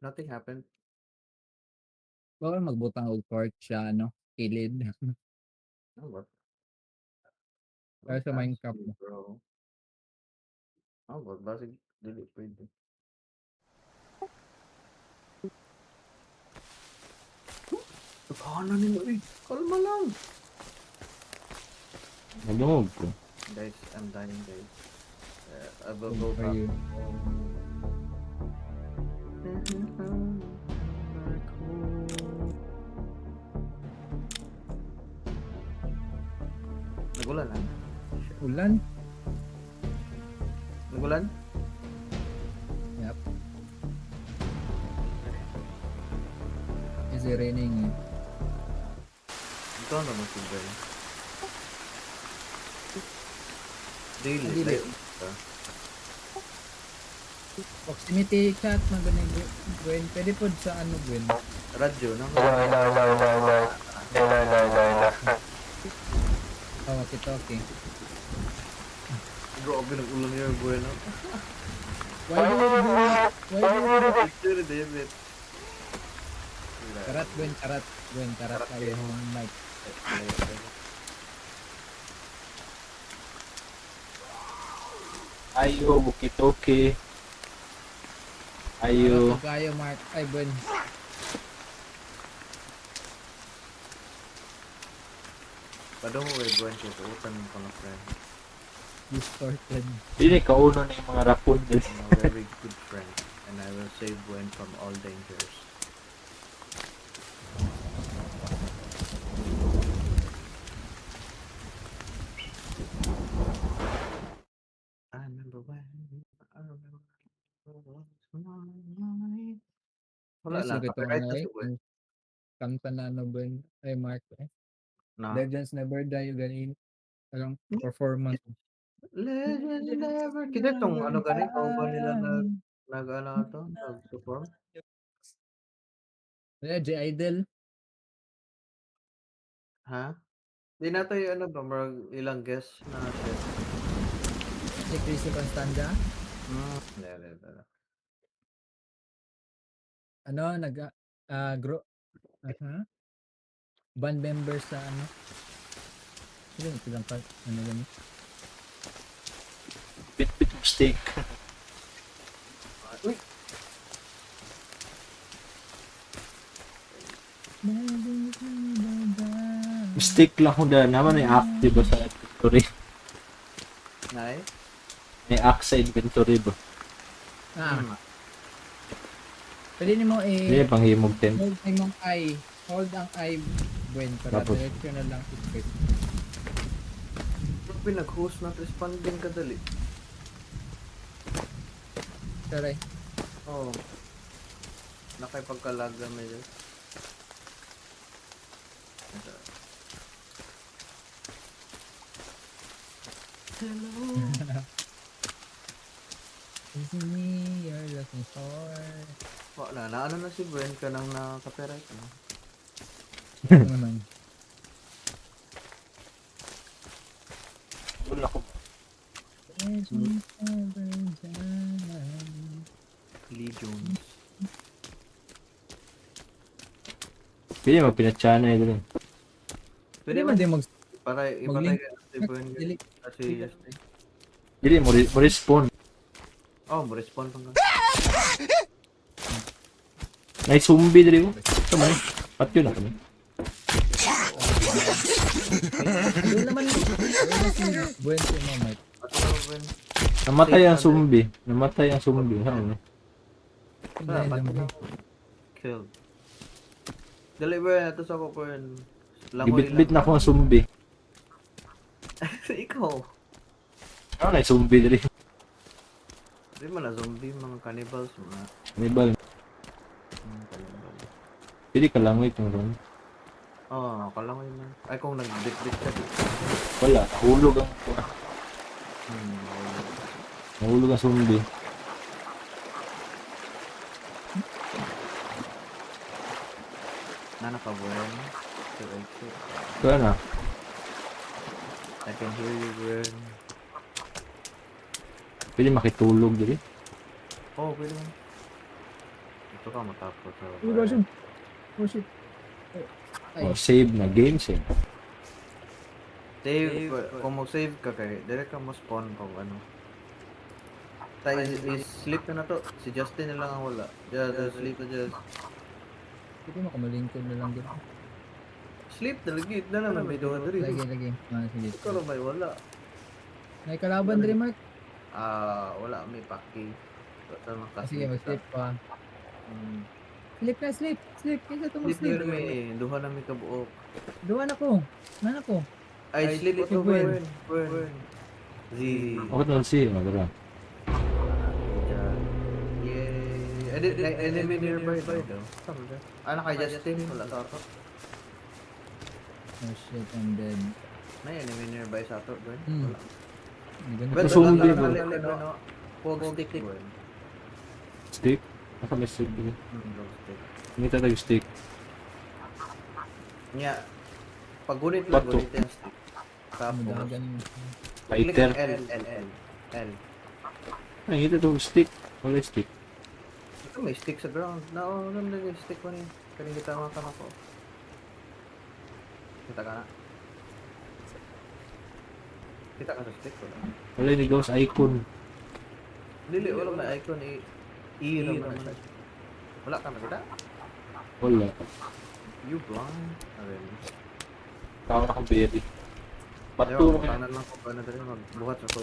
Nothing happened. Bawal magbutang og torch sa ano, kilid. Oh, what? Para Don't sa ask Minecraft me, ba. bro. Oh, but basig dili pwede. Tughanan nimo eh. Kalma lang. Nagdungog ko. Guys, I'm dying, guys. I will Good go for back you. Home. Back home. Nagulan ah? Ulan. Nagulan? Yep. Is it raining eh? Ikaw naman si Ben. Daily, Dili. like, ah. Proximity chat man gani, Gwen. Pwede pod sa ano, Gwen. Radyo na. Hello, hello, hello, hello, hello. Hello, hello, hello, hello. Oh, okay. Grabe, nag-ulan niya, bueno. Why do you do it? Why do you do it? Picture, David. Karat, Gwen, karat. Gwen, karat kayo yung mic. Ayo, walkie-talkie. Ayo. Karat kayo, Mark. Ay, Gwen. Padung mo kay Gwen kay tuutan mo ka na friend. Distorted. Dili kauno na yung mga raccoon dili. I'm a very good friend and I will save Gwen from all dangers. I remember when, I remember when my life. Wala Yes, lang, ito copyright ano na eh. si Gwen. Kanta na ano, Gwen. Ay, Mark eh. Na. Legends Never Die, ganin. Parang performance. Legends never. Kita tong ano gani, kung ba nila nag ano to, nag-perform? Eh, J Idol. Ha? Di na to yung ano ba, murag ilang guest na shit. Si Chrissy Constanza. Dili, dili. Ano, nag, ah, gro, aha. Band member sa ano. Sino silang pa, ano gani? Bit-bit mistake. Uy! Mistake lang ko dahil naman may active ba sa inventory. Nay? May axe sa inventory ba? Ah, pwede nimo Hindi, i panghimog tent. hold imong eye, hold ang eye, Gwen, para Tapos? diretso na lang si script. Grabe, nag-host not responding kadali. Sorry. Oo. Oh. Nakipagkalaga medyo. Ito. Hello. Is it me you're looking for? Wala na. Ano na si Gwen ka nang na-copyright no? Ano naman? Wala ko. Legends never die. Lee Jones. Pwede magpinatsyana eh dali. Pwede Pwede man man din mag para ipatay mag-link. ka si Gwen Dili. kasi yesterday. Dili, mo respawn. Oh, mo respond pa ka. May zombie dili ko. Ito man. Patyo na kami. Doon naman. Doon na si Gwen si mo, Mark. Ato na Gwen. Namatay ang zombie. Namatay ang zombie. Saan eh? Wala, Hindi, patay zombie. na. Killed. Dali ba ato sa ko Gwen. Langoy Gibit-bit lang. na ako ang zombie. Ikaw. Ano na yung zombie dili? Di man na zombie, mga cannibals mga. Cannibal. Cannibal. Pwede ka langoy kung ron. Oo, oh, kalangoy man. Ay, kung nagbit-bit ka di. Wala. Nahulog ang Nahulog. Nahulog ang zombie. Nana ka, Gwen. 286. Kaya na. I can hear you, Gwen. Pwede makitulog dili. Oh, pwede man. Ito ka matapos sa Oh, gosh. Oh, shit. Ay. Oh, save na game save. Save, kung mag-save ka kay, dire ka mo spawn pag ano. Tayo is sleep na na to. Si Justin na lang ang wala. Just sleep na just. Pwede makamalingkod na lang dito. Sleep na lagi. Na naman may duha diri. Lagi, lagi. Ah, sige. Ikaw lang may wala. May kalaban diri, Mark. Ah, wala may paki. Wala man Ah, sige, mag-sleep pa. Mm. Sleep na, sleep! Sleep! Kaysa ito Sleep mag-sleep. na may duha na may kabuok. Duwan ako. Man ako. Ay, sleep Si ito, Gwen. Gwen. Gwen. Z. Okay na si, magara. Yeah. Enemy nearby daw. Ah, naka Justin. Wala sa ato. Oh shit, I'm dead. May enemy nearby sa ato, Gwen. Hmm. Wala. Hindi ganun. Gwen, Zombie, wala, bro. wala, wala, ano, Pog stick, Gwen. Stick. Naka may stick dito. Pog stick. Hindi tatag stick. Nya, paggunit lang, Bato. gunit yung stick. Tapos, Mudagan. click Lighter. L, L, L, L. Ay, ito itong stick. Wala yung stick. Ito may stick sa ground. Na, oh, alam na yung stick ko niya. Kaning kita mga kanak ko. Kita ka na. Kita ka sa stick ko. Wala yung ghost icon. Dili, wala may icon. I, E naman na siya. Wala ka nakita? Wala. You blind? Arin. Tama na akong berry. Ayaw, Bato. makanan lang ko pa na dali. Magbuhat sa ko.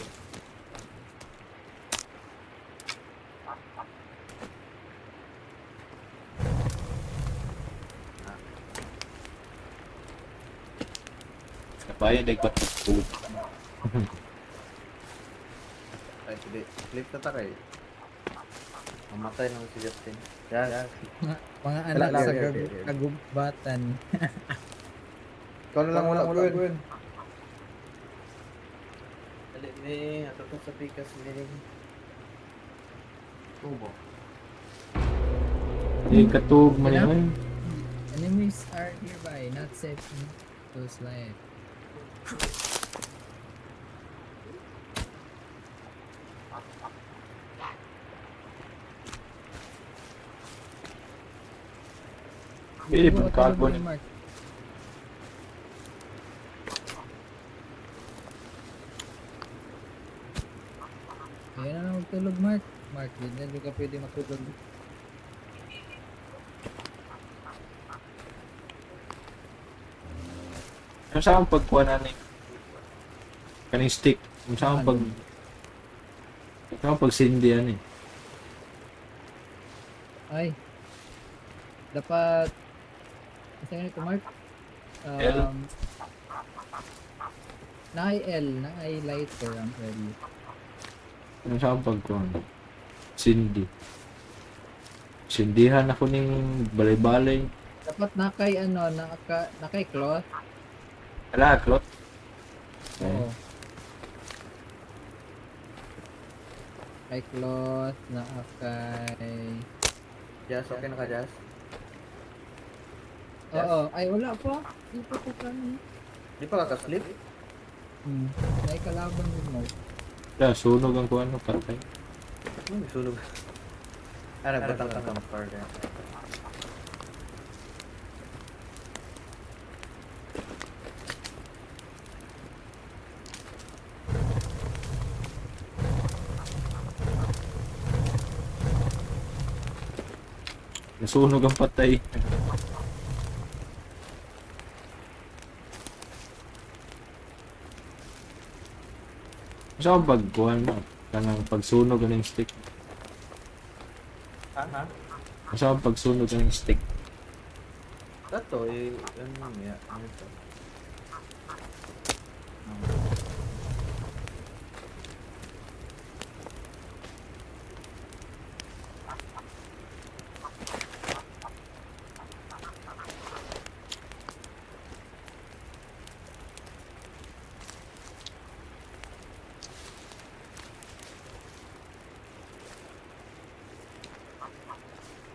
Nabayan, like bato. Ay, sige. Sleep na ta kay. Mamatay naman si Justin. Yes. Mga anak Wala, sa okay, okay, okay. kagubatan. Ikaw na lang wala, Gwen. Dali ni, ato to sa pikas ni. Tubo. Eh, katug man yun. Enemies are nearby, not safe to slide. Pili Tulog pang carbon. ni Mark. Ayan na lang magtulog, Mark. Mark, hindi na ka pwede matulog. Ano sa akong pagkuha na ni kaning stick. Ano sa akong pag sa akong pagsindi yan eh. Ay. Dapat Isa ganito, Mark. L? Naay L, naay lighter ang L. Ano sa akong pagkuha na? Sindi. Sindihan ako ning balay-balay. Dapat nakay ano, nakay cloth. Ala, cloth. Okay. Oo. Kay cloth, nakay. Jas, okay na ka, Jas? Yes. Oo, ay wala pa. Di pa ko kami. Di pa ka ka-sleep? Naay kalaban yun, Mark. Yeah, sunog ang kuha no, patay. Ano, may sunog. Ah, nagbutang ka ng fire kaya. Nasunog ang patay. Sa akong pagkuha mo, kanang pagsunog ng stick. Ha? Ha? Sa akong pagsunog ng stick. Tato, eh, ano niya? Ano to?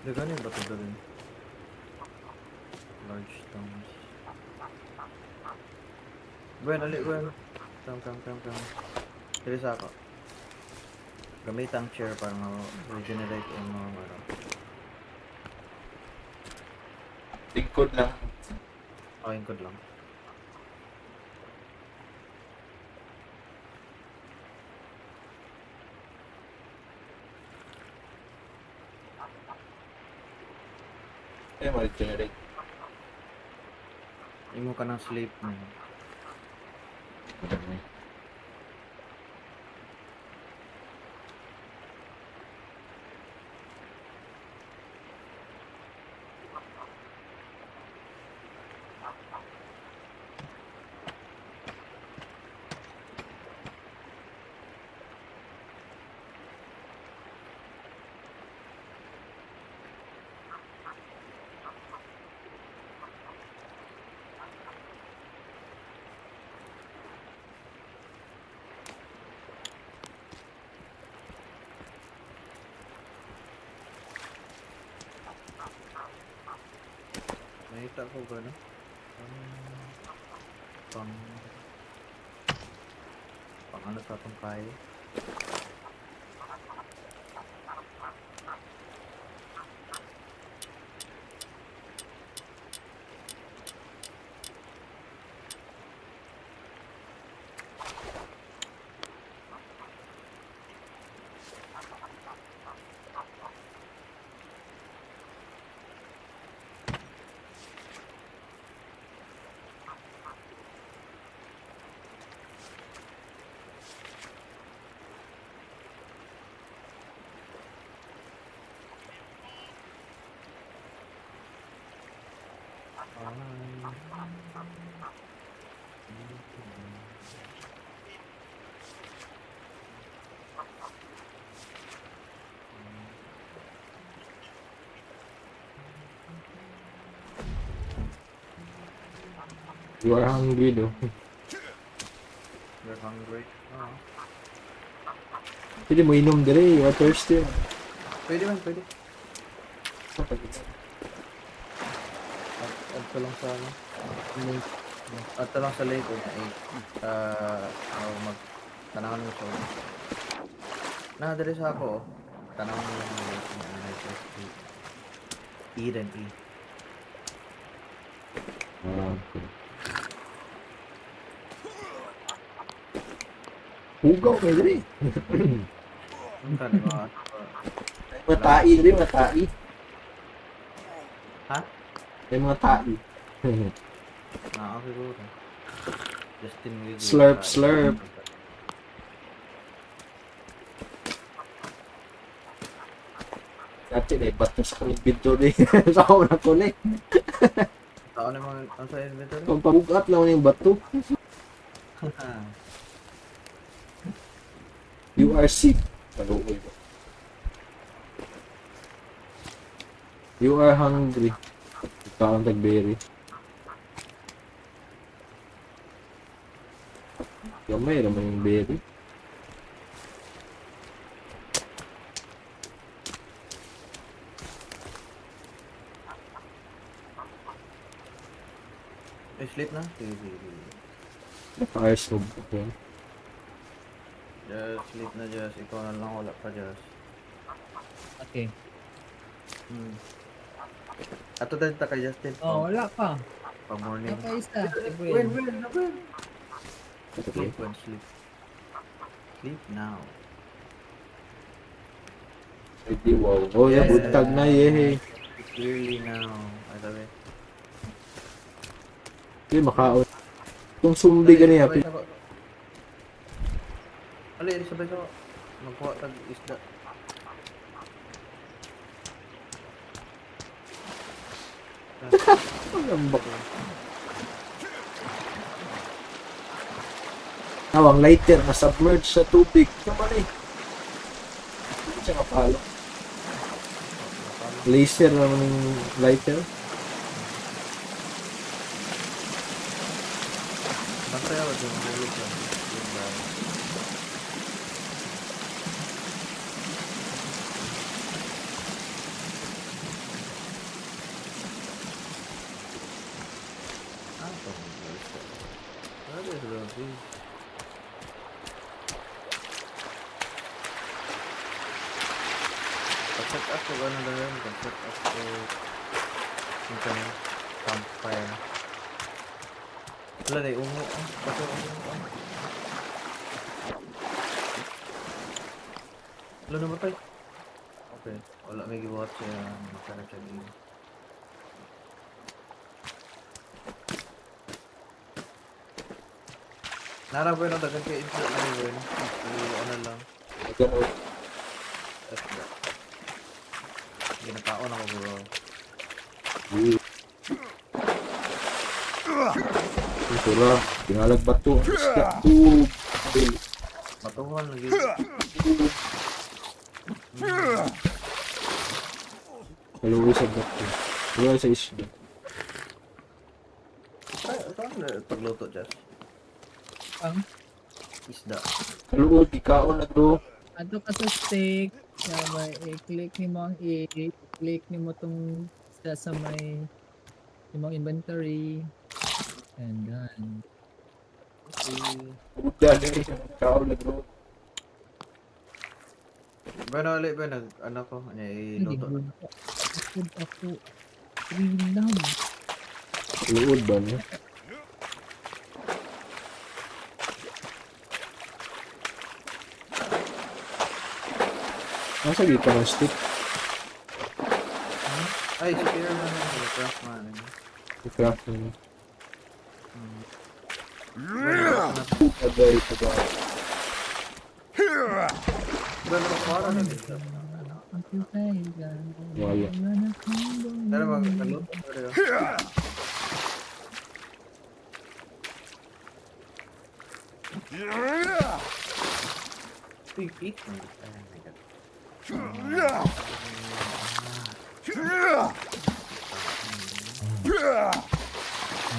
Dagan yung bato doon. Large stones. Gwen, ali, Gwen. Come, come, come, come. Dili sa ako. Gamit ang chair para ma-regenerate ang mga ano. Lingkod lang. Oh, lingkod lang. Ay, ma-generate. Imo ka ng sleep na. Nakita ko ba, no? Pang... Pang ano sa atong kaya? You are hungry, though. You're hungry? Oo. Pwede mo inom dire, you are thirsty. Pwede man, pwede. Adto lang sa ano? Late. Adto lang sa lake, una eh. Ah, oh, mag tanawan mo sa una. Na diri sa ako oh. Tanawan mo lang yung lake na ano, thirsty. E rin E. Ah, okay. Hugaw kay dire. Ang tani mga May mga tai dire, mga tai. Ha? May mga tai. Ah, siguro. Justin Wiggins. Slurp, slurp. Dati na bato sa kanyang inventory. Sa ako na ko na eh. Tao na mga ang sa inventory? Pampabugat lang yung bato. You are sick. Maluoy ba? You are hungry. Ikaw ang tagberry. Gamay naman yung berry. Eh, sleep na? Sige, sige, sige. Naka-hours mo ba yan? Just sleep na, Just. Ikaw na lang, wala pa, Just. Okay. Ato tayo ta kay Justin. Oh, wala pa. Pa morning. Wala pa isa. Si Win, Gwen. win, win. Okay. Sleep, win, sleep. Sleep now. Pwede, wow. Oh, yeah, buntag na, yehey. Clearly now. Ay, sabi. Hindi, makaon. Kung sumbi ganyan, Sabay sa ko. Ali, sabay sa ko. Magkuha tag isda. Ang bak. Awang lighter na submerge sa tubig. Tama na eh. Hindi siya kapalo. Laser naman yung lighter. Bantay ako dyan, mahulog ka. Yung ba? Ah, ito. That is lovely. Pag-set up ko, ano na yun? Pag-set up ko... Yung kanya. Fire. Wala na ungo. Oh, bato ungo. Oh. Wala, namatay. Okay. Wala may gibuhat siya. Makarap siya game. Nara bueno, dagan kay info na ni bueno. Ano lang. Ganun. That's that. Ginakaon ako, bro. Ito. Tinalag bato. Isda. Matuhan lagi. Kaluwi sa bato. Kaluwi sa isda. Ay, saan na pagluto, Jess? Ang Isda. Kaluwi, ikaon na bro. Ato ka sa steak, na may i-click nimo ang i-click nimo tong sa may imong inventory and done. Okay. Uda na rin. Kaon na bro. Bueno, ulit, bueno, ano ko, ano, Hindi iluto. ko ako ako green lang. Kaluod ba niya? Nasa gitna ng stick. Ay, si Pierre na lang, craft man. Ano. I-craft na. Bueno, ano, Agay, agay. bueno, para na dito. Ang cute ay Wala. Pero mag nagluto, pero. Uy, eat. Oh my God.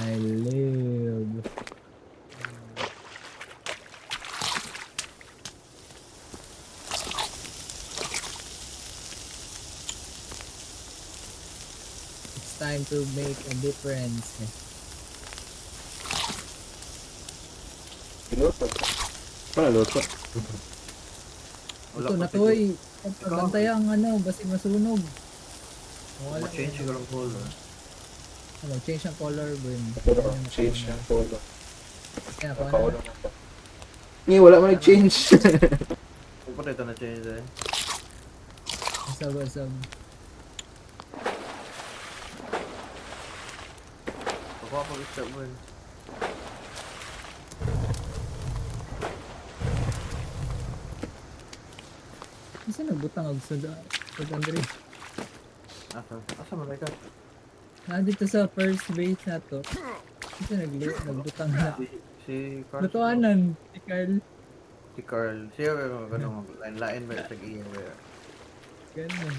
I live. It's time to make a difference. Piloto. Para luto. Wala Ito pa na siguro. to eh. Pagkantay ang ano, basig masunog. Wala. Mag-change siguro ang color. Mag-change ang color, bro. Pero change ng color. Kaya ako Nakaulong na. na pa. Ni, wala man nag-change. Pupunta ito na change eh. Sab, sab. Pakuha ko isda mo eh. Kasi nagbutang og sud sud Andre. Asa? Asa man ka? Nandito sa first base na to. Kasi nagbutang na. Si Carl. Lutuanan si Carl. Si Carl. Siya ba mga ganun mag lain ba sa iya ba? Ganun.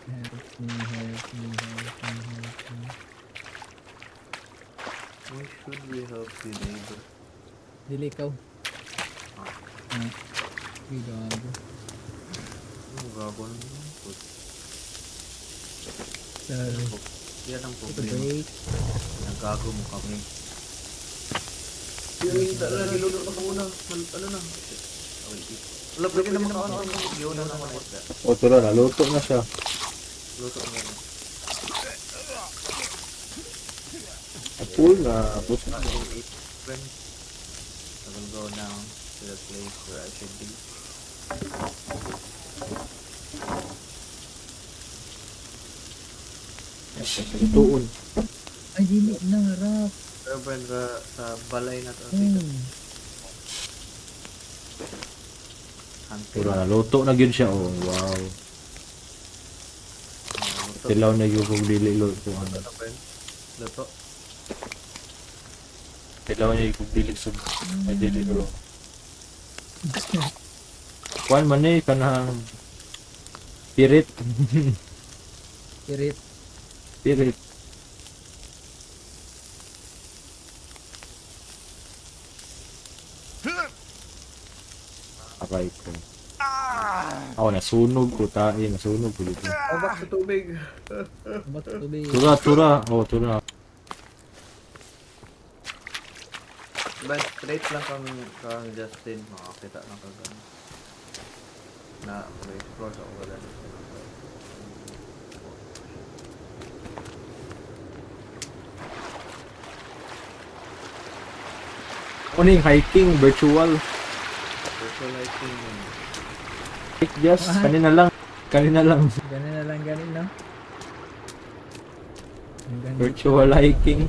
Help me, help me, help me, help me. Why should we help the neighbor? Dili ikaw. Ah. Uy, gago. Ano gago naman? Sorry. Yan ang Take a problema. break. Nagago mo kami. Yung talaga niluto na ko una. Ano na? Wala, pwede na makaon ako. Yun na naman isda. O, tura, naluto na siya. Luto na na. Apul na. Bus na. Friend, I will go now to the place where I should be. Tuon. Ay, dili na, harap. Pero friend, sa balay na to. Dito. Hunting. Tura, naluto na gyud siya. Oh, wow. Ah, luto. Tilaw na gyud kung dili luto. Luto na, friend. Luto. Tilaw niya kung dili sub. Ay, dili luto. Kuan man eh, kanang pirit. Pirit. Pirit. Aray ko. Ako, nasunog ko tae. Nasunog ko dito. Abak sa tubig. Ba't tubig? Tura, tura. Oh, tura. But straight lang kang Justin, makakita lang ka gano'n. Na, mag-explore sa wala na siya. Ano yung hiking virtual? Virtual hiking yun. Hike just What? kanina lang. Kanina lang Ganun na lang, ganun no? Ang ganda. virtual hiking.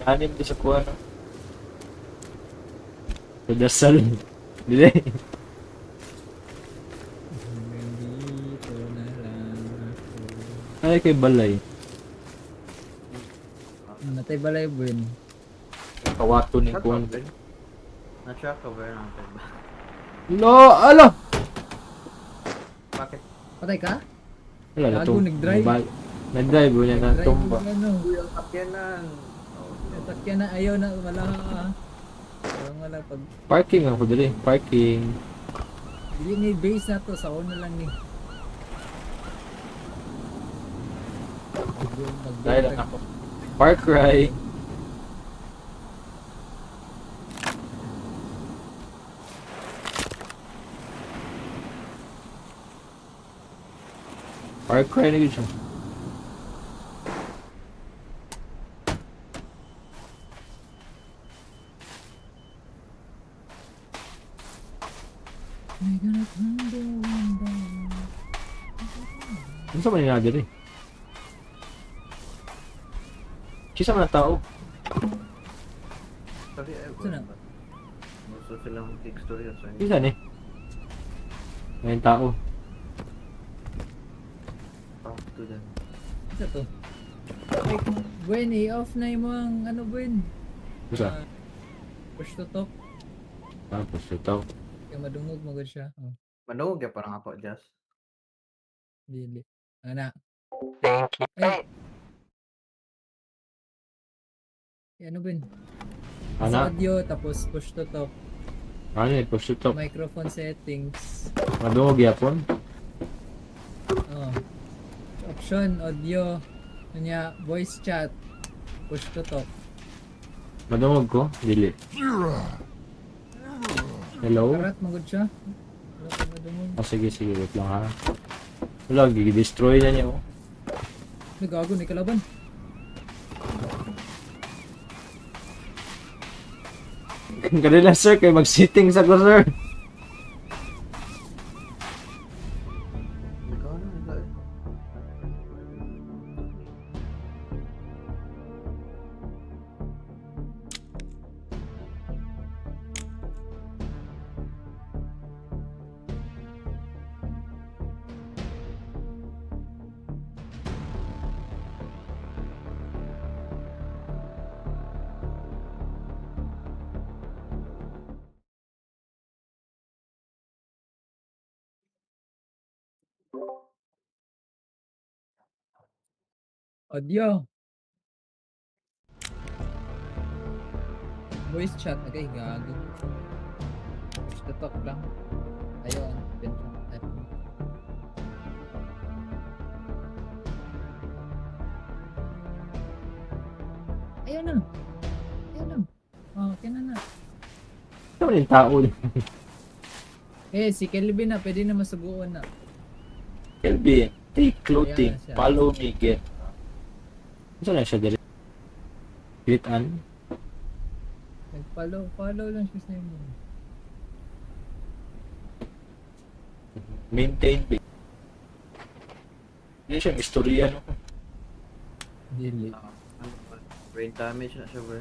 Anim di sa kuha no. Sa dasal. Dili. Hanggang dito na lang ako. Ay kay balay. Natay balay, Bwin. Kawato ni Siya kuan. cover? Na-track cover natin ba? Lo, ala. Bakit? Patay ka? Wala na Gago, to. nag-drive. Nag-drive wala na Nag-drive tumba. yung ano. Uy, ang sakyanan! Oh, no. Nasakyan na, ayaw na, wala ka. Ayaw wala pag Parking ako dili. Parking. dili ni base na to, sa una lang ni. Dahil lang ako. Park right. Park cry na yun siya. We're gonna tumble one down. Ano sa man yung diri? Kisa man ang tao. Sorry, ay, Ito na. Gusto silang kickstory yun sa inyo. Kisa ni? May tao. Talk to them. Isa to. Ay, Gwen, i-off na yung mga ano, Gwen. Kisa? Ah, push to talk. Tapos yung tao. Kaya madungog mo gud siya. Oh, Manuog ya parang ako, Jess. dili. Ana. Thank you. Ay. Ay, ano, Gwen? Sa Ana? audio, tapos push to talk. Ano eh? Push to talk. Microphone settings. Madungog yapon. Oh. Option, audio. Kanya, voice chat. Push to talk. Madungog ko? Dili. Hello? Karat, magod siya. Wala pa madungog. Oh, sige, sige. Wait lang ha. Wala, gigi-destroy na niya oh. Nagago, ni kalaban. Kanila sir, kay mag-sitting sa ko sir. Ikaw na, ikaw eh. Audio. Voice chat, agay, gago. Push to talk lang. Ayun, ayun. Ayun na. Ayun na. Oh, okay na na. Ito yung tao. Eh, si Kelvin na, pwede na masuguan na. Kelvin, take clothing, Ayan na siya. follow me, get. Saan na siya dali? Greet an? Nag-follow, follow lang siya sa inyo. Maintain ba? Hindi siya istorya no. Dili. Ah, ano ba? Brain damage na siya, bro.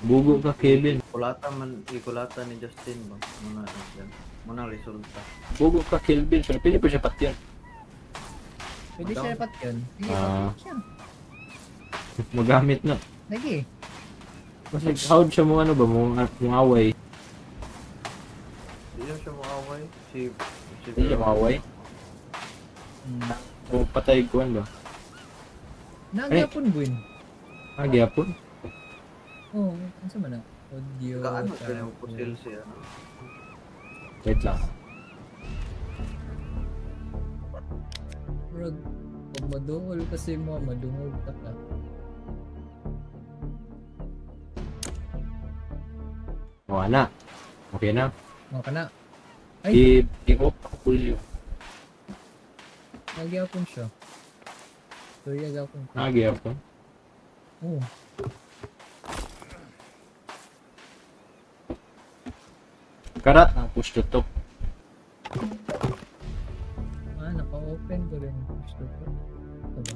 Bugo ka Kevin. Kulata man, ikulata ni Justin ba? Muna, yan. Muna resulta. Bugo ka Kelvin. Pero pwede pa siya patyan. Pwede siya dapat yun. Sige, Ah. patyon siya. Magamit na. Lagi. Mas like, how siya mo ano ba? Mo, mo away. Hindi na siya muaway. Si Hindi siya maaway. O patay ko ano ba? Nagyapon, Gwyn. Ah, gyapon. Oo, oh, ano sa man na? Audio. Kaano siya tapos- yung pusil siya? ano? Wait lang. Murag, pag maduol kasi mo, madungog ta ka. O, ana. Okay na. Mo ka na. Ay. I-off ako volume. Nagyapon siya. Sorry, nagyapon ko. Nagyapon. Oo. Karat ang push to talk. Ah, naka-open ko rin. Push to talk. Ito ba?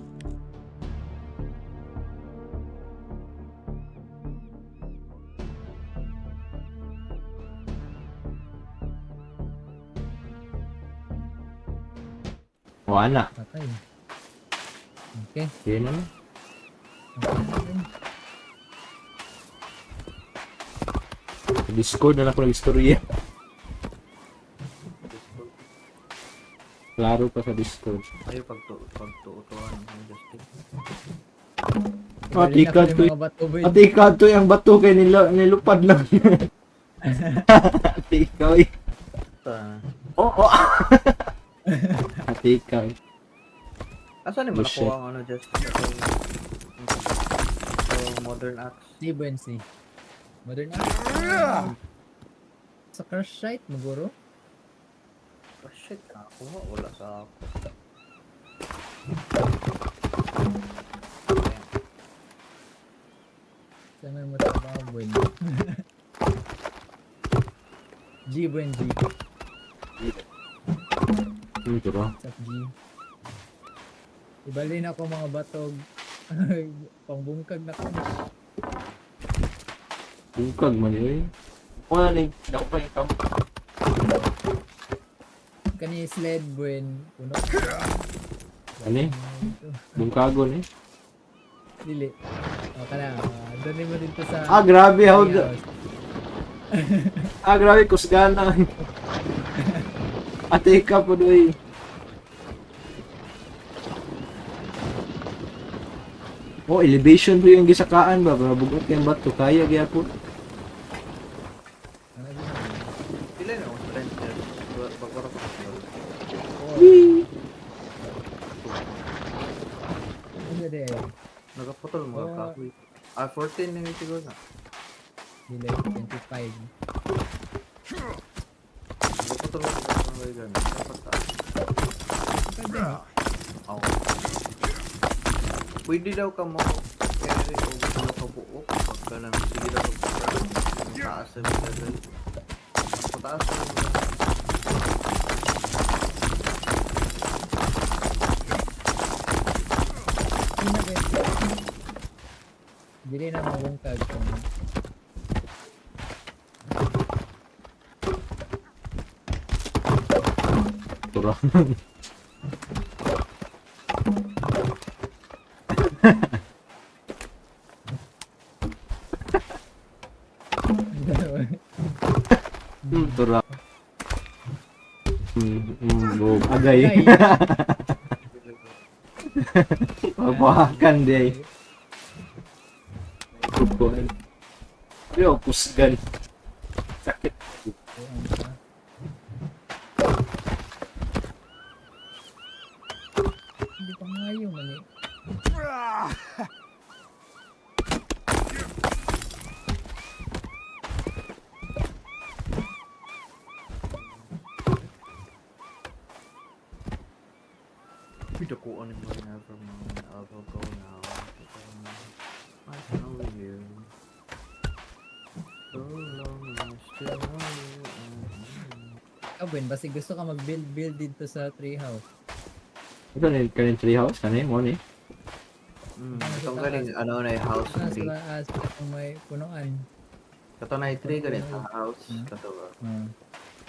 O, ana. Patay. Okay. Okay na. Okay. Sa Discord na lang ako nag-istorya. Discord. Klaro pa sa Discord. Ayo pagtuutuan ng Justin. Ah, Ibalin ako ikaw yung to. mga bato, boy. Ate, ikaw to yung bato kay nilupad lang. Ate, ikaw eh. Ta. Oo. Oh. Ate, ikaw eh. Asa ni mo Oh, shit. nakuha ang ano, Justin? Itong modern axe. C, Buen, C. Modern axe. Sa crash site, maguro. Oh shit, nakakuha. Wala sa ako. Sa may mo trabaho, Buen. G, Buen, G. Ano ito ba? What's up, G? Ibalin ako mga batog. Pangbungkag na kami. Bungkag man yun eh. Wala na yung, ako pa yung kamp. Kani sled, Buen. Puno. Ano eh? Bungkagon eh. Dili. O, kana. Dali mo dito sa... Ah, grabe. How the... treehouse. Ah, grabe. Kusgana. Ate, ikaw po doy. Oh, elevation po yung gisakaan ba? Para bugot kayong bato. Kaya gaya po. Ano yun? Pila na akong strength yan. Bago ko sa Ano di? Nagaputol mga Oh. kahoy. Ah, 14 na yung siguro na. Dili, 25. Nagaputol mga kahoy ganun. Dapat taas. Pwede na. Oo. Pwede daw ka mo carry o gusto ka buo pag ganun. Sige daw pag taas sa mga level. Pataas sa mga Hindi na pwede. Dili na mabungkag. Tura. Tura. Go. Agay. Ay. Papahakan di ay. Kukuhan. Yo, kusgan. Sakit. Hindi pa nga yun, mali. Pinakuan ni mo never mind. I will go now. I know you. So long I still know you. Ikaw, Ben, basi gusto ka mag-build-build dito sa treehouse. Ito na yung kanin treehouse. Ano yun? Mo ni? Itong galing ano na yung house Nasa tree. taas, kung may punuan. Kato na yung tree galing sa house. Hmm. Kato ba? Ah.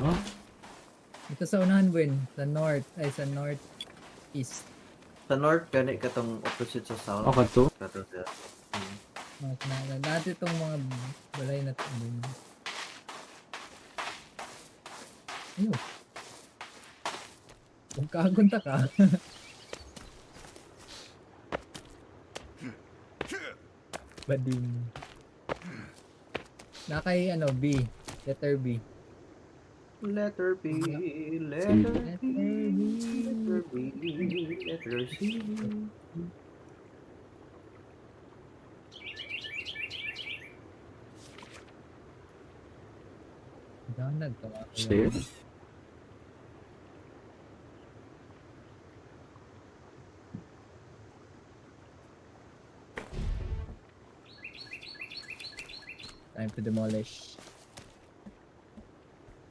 Huh? Ito sa unahan, Buen. Sa north. Ay, sa north east. Sa north gani katong opposite sa south. Oh, kato. Kato siya. Mga kinala. Dati itong mga balay na ito. Ayun. Kung kagunta ka. Bading. Nakay ano, B. Letter B. Letter B, letter B, letter B, letter C. Danag ka. Stairs? Time to demolish.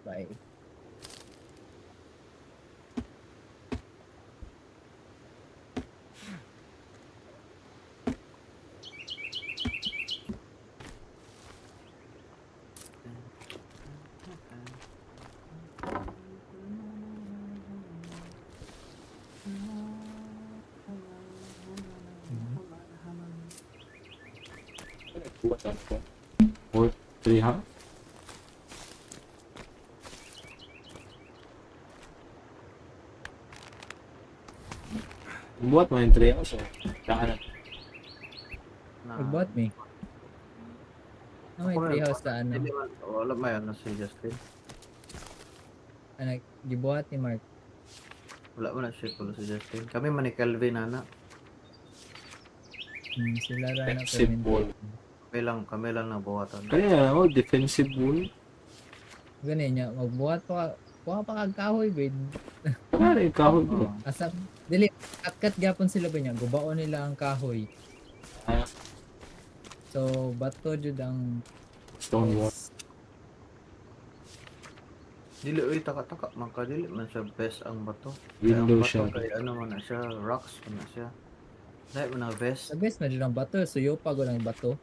Bye. Four, three, ha? Buhat mo yung 3 hours eh. Saan na? Na, Nagbuhat me. Ah, may Ako rin, treehouse sa ano. Hindi man, wala may ano si Justin. Ano, gibuhat ni Mark. Wala mo na siya pala si Justin. Kami man ni Calvin ana. Sila ra na Defensive wall. Kami lang nabuhatan. Kaya, oh, defensive wall. Ganun niya, magbuhat pa ka, kuha pa kag kahoy, babe. Kaya yung kahoy bro. Oo. Asa, dili, kat-kat gyapon sila ba niya, gubaon nila ang kahoy. Ah, So, bato jud ang stone wall. Dili oy taka-taka man ka dili man siya best ang bato. Kay ang Window bato siya. Kay ano man na siya, rocks man na siya. Lahi man ang vest. Sa best man jud ang bato, suyo pa gud ang bato.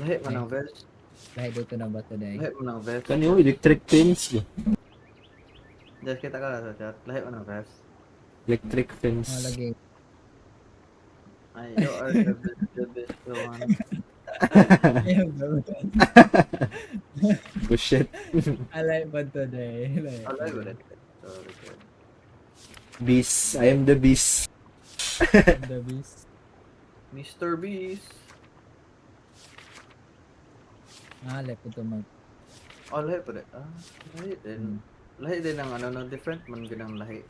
Lahi man ang vest. Lahi dito ng bato dai. Lahi man ang vest. Kani oh, electric fence. Bro. Just kita ka na sa chat. Lahi man ang vest. Electric fence. Mga lagi. Ay, you are the best one. Oh shit. Alay bato dai. Alay ba rin? Sorry, sorry. Beast. I am the beast. The beast. Mr. Beast. Ah, lahi po to mag. Oh, lahi pa rin. Ah, lahi din. Lahi din ang ano, no, different man ginang lahi.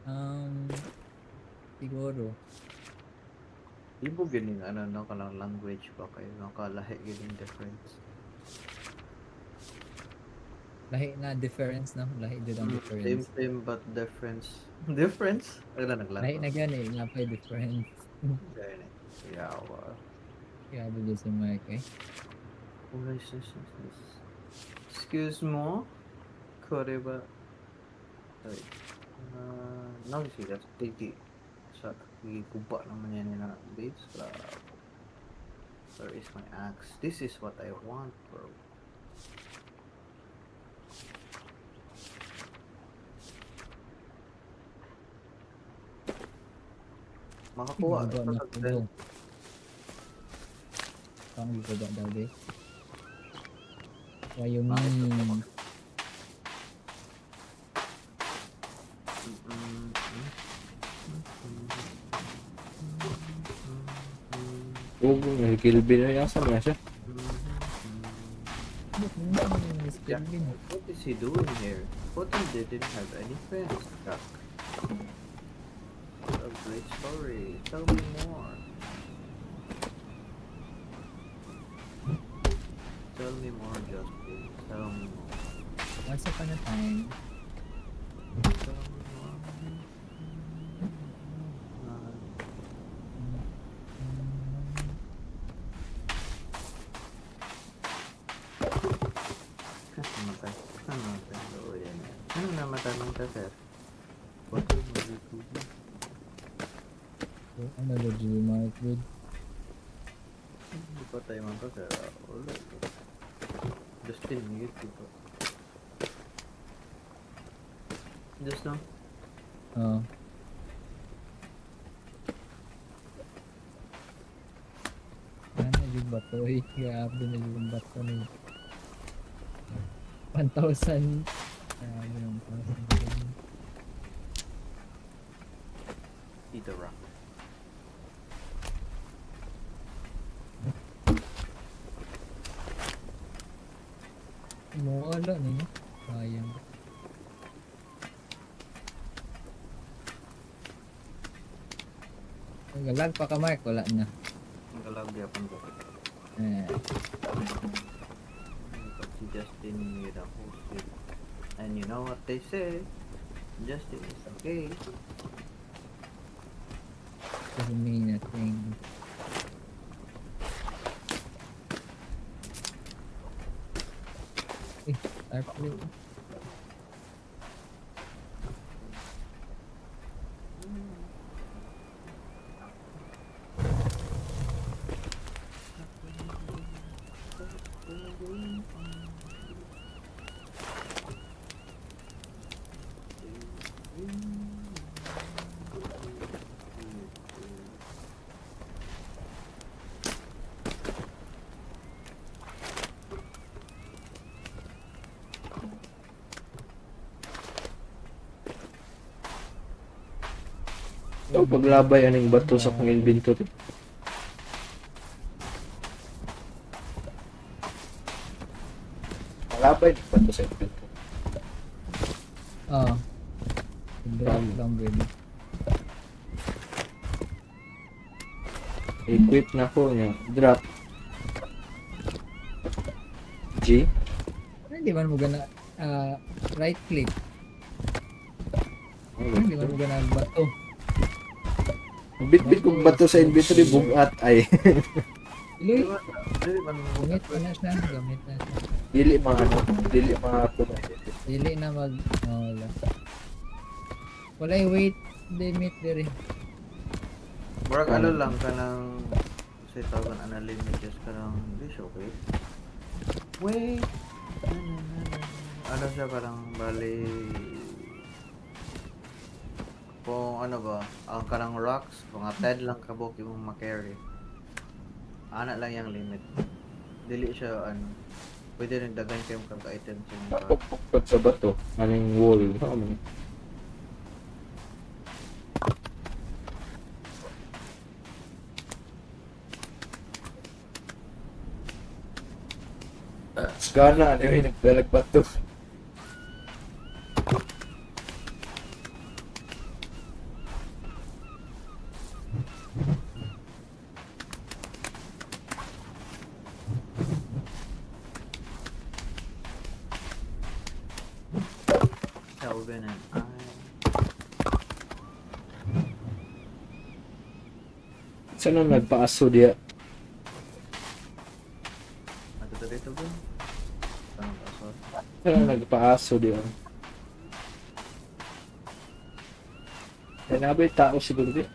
Um, siguro. Ibo gini ano no kanang language ba kayo nakalahi gini difference. Lahi na difference no? Lahi jud ang Same difference. same but difference. Difference? Ay na naglato. Lahi na gani, nga pa difference. Gani. Yawa. Grabe jud si Mike eh. Oh, nice, nice, nice, nice. Excuse mo. Kore ba? Wait. No, si just tiki. Sa giguba naman yan nila base. Grabe. Where is my axe? This is what I want, bro. Makakuha Guba ito na sa kubo. Pang guba daw be. What you mean? Oh, may Kilvin na yasa na siya. Yeah. What is he doing here? Hotel didn't have any friends, Jack. What a great story. Tell me more. Tell me more, Justin. Tell me more. Once upon a time, Tell me more. Namatay. Namatay. Oo, yan. Ano namatay ng sir? What is my ano ba G Mark good? Hindi pa tayo man to, sir. Wala. Justin, mute dito. Just no? Oo. Ano yung bato eh? Grabe na yung bato ni 1,000. Grabe yung 1,000. Eat the rock. Mawala ninyo. Sayang. Nagalag pa ka Mark, wala na. Ang galag yapon ko. Eh, Si Justin yun ang host yun. And you know what they say? Justin is okay. Doesn't mean a thing. Eh, dark blue. Ito, paglabay aning bato sa akong inventory. Malabay ng bato sa inventory. Oh. Drop Tama. lang baby. Equip na ko niya. Drop. G. Ano, hindi man mo gana ah, right click. Ano, hindi man mo gana bato. Bitbit kong bato sa inventory, bugat ay. Iloy, Dili man mo gamit pa na siya, gamit na siya. Dili mga ano, dili mga kuno. Dili na mag oh, wala. Walay weight limit diri. Murag ano lang kanang say tawagan ana limit just kanang di siya okay. Wait. Na, na, na, na. Ano siya parang bali kung ano ba, ang kanang rocks, mga 10 lang kabuk yung makarry. Ana lang yung limit. Dili siya ano, pwede rin dagan kayong kag-item sa imong bag. Pagpukpad sa bato, aning wall. Ano man? Gana, ano yung nagdalag bato? Kelvin and I. Saan ang nagpaaso diya? Ano to dito ba? Saan ang kaso? Saan ang nagpaaso diya? Kaya nabay tao siguro diya.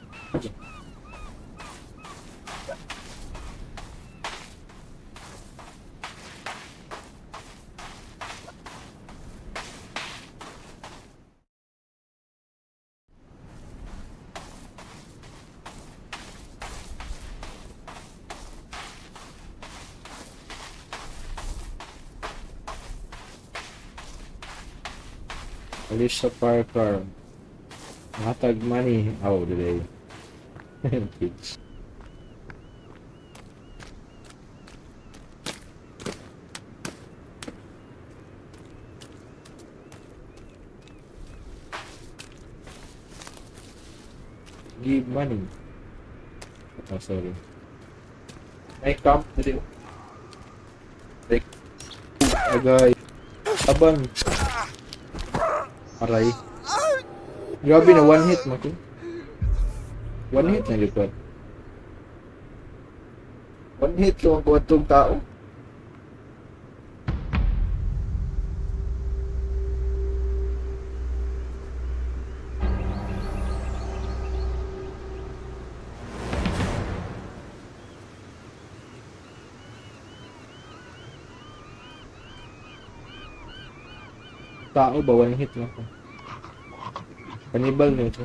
Alis sa park car. Hatag money. Oh, delay. Kids. Give money. Oh, sorry. May camp dito. Like, agay. Aban. Aray. Grabe na one hit maki. One hit na likod. One hit lang ang tong tao. Tao ba one hit lang ko? Kanibal na ito.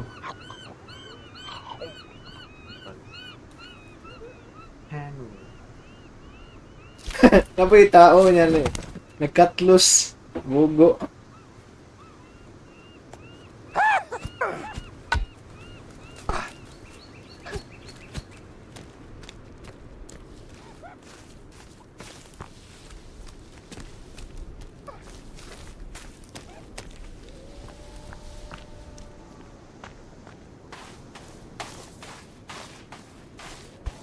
Henry. Napoy tao niya na eh. Nagkatlos. Mugo.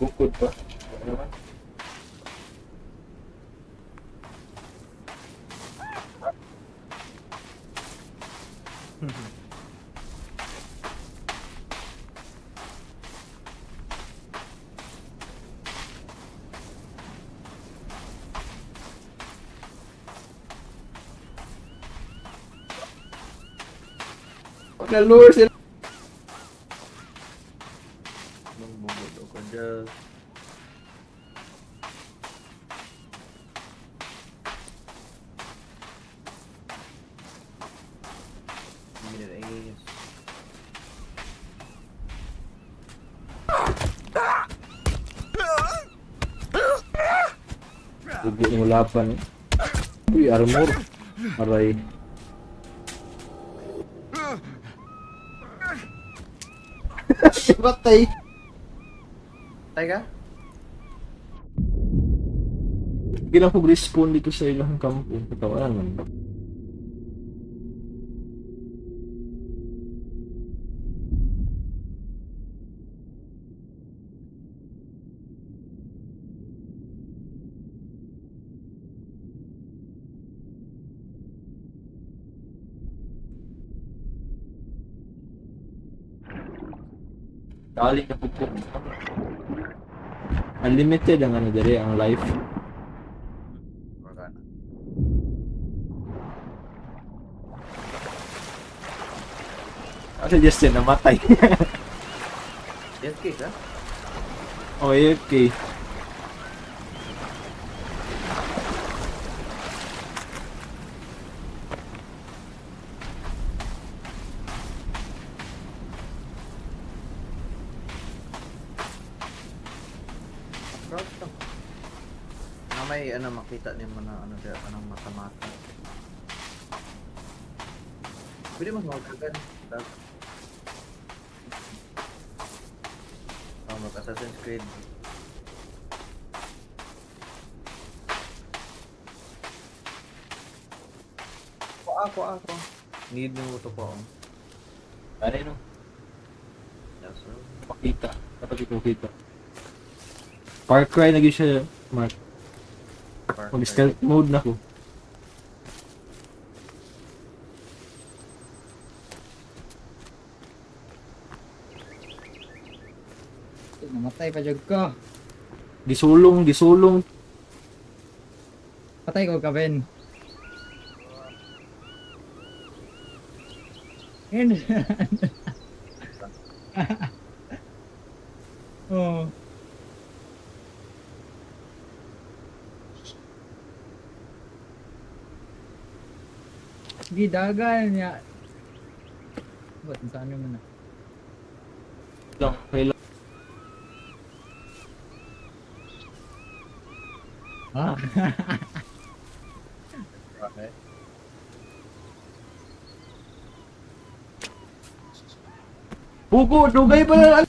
Bukod pa. Ano naman? Pagka-lure sila. Bubod ko dyan. Minute ace. Bugo ng laban. Uy, armor. Aray. Batay. Teka? Gilang ko respawn dito sa ilang kampo. Katawanan man. Dali na po po. Unlimited ang ano dere, ang life. Wala na. Ako si Justin, namatay. Yes, case ah. Oh, AFK. Crouch lang. Na may ano makita niyo mo na ano diya anong mata-mata. Pwede mas magkagan. Oh, mag Assassin's Creed. Ako, ako, ako. Need mo to po. Ano yun? Oh? Yes, sir. Pakita. Dapat ipakita. Far Cry na gyud siya, Mark. Far Mag Cry. stealth mode na ko. Namatay pa jud ko. Gisulong, gisulong. Patay ko ka, Ben. Yun. Oh. Gidagan niya. Ba't saan mo na? Lang, okay lang. Ah. Okay. Bugo, dugay pa lang.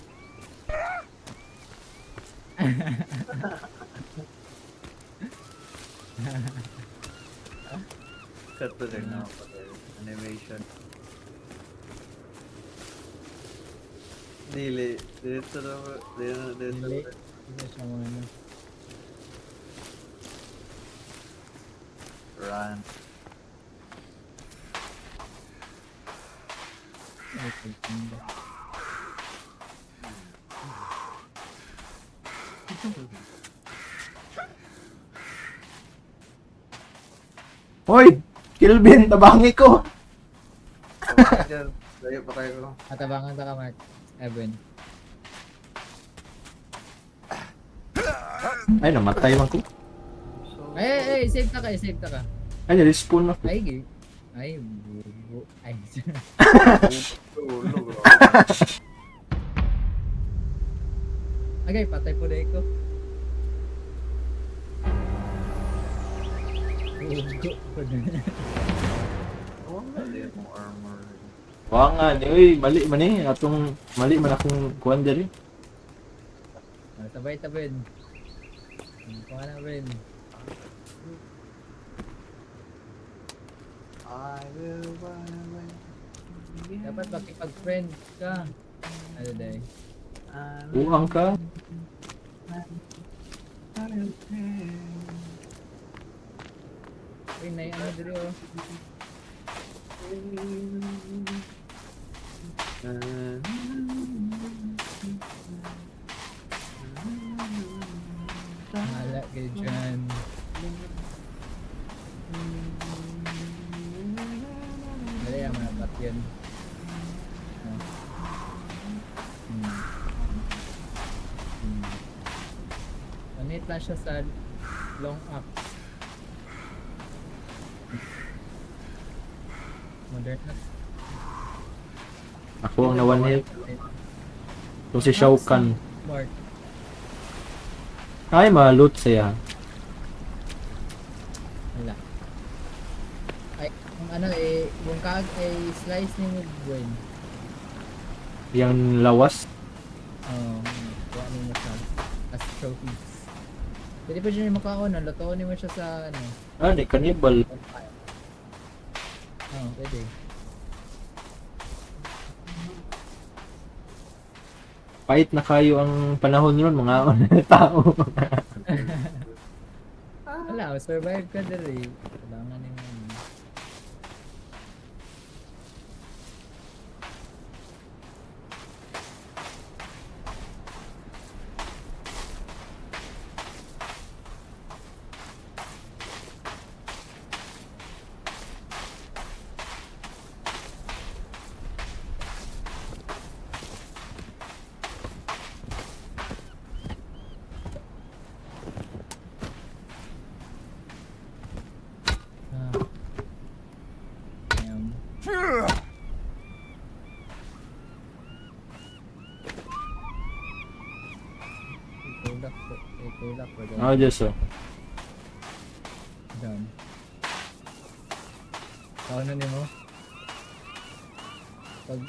Cut to the now. Animation. Dili. Dito na. Dito dito. Dili. Hindi siya mo ano. Run. Ay, pagtinda. Hoy! Kilvin, tabangi ko. Diyan. Layo pa kayo ko. Atabangan ta ka, Mark. Evan. Ay, namatay man ko. So, Ay, ay, ay, save ta ka, save ta ka. Ay, na-respawn ako. Ay, gi. Ay, bubo. Ay, Tulog. agay, patay po na ko. Bugo po na. Oh, wala mo armor. Wa nga ni, uy, mali man eh. Atong, mali man akong kuan diri. Sabay ta, Ben. Kuha na, Ben. I will run away. Dapat makipag-friend ka. Ano day? Uang ka. Uy, nay, ano diri oh. Mahala kayo dyan. Dali, ang mga bat yan. One hit lang siya sa long axe. Modern na. Ako ang na one hit. Kung si Shao Kahn. Mark. Ay, ma-loot siya. Wala. Ay, kung ano eh, kung kag ay slice ni mo Gwen. Yang lawas. Oo, kuha ni mo siya as trophies. Pwede pa siya makaon, no? Lutoon mo siya sa ano, Ah, di cannibal. bonfire. Oo, pwede. Pait na kayo ang panahon ron, mga tao. Wala, survive ka diri. Kailangan ni mo. Ano. Ah. Damn. Tulak po. Eh, tulak po. Ah, Diyos oh. Done. Tao na nimo? Pag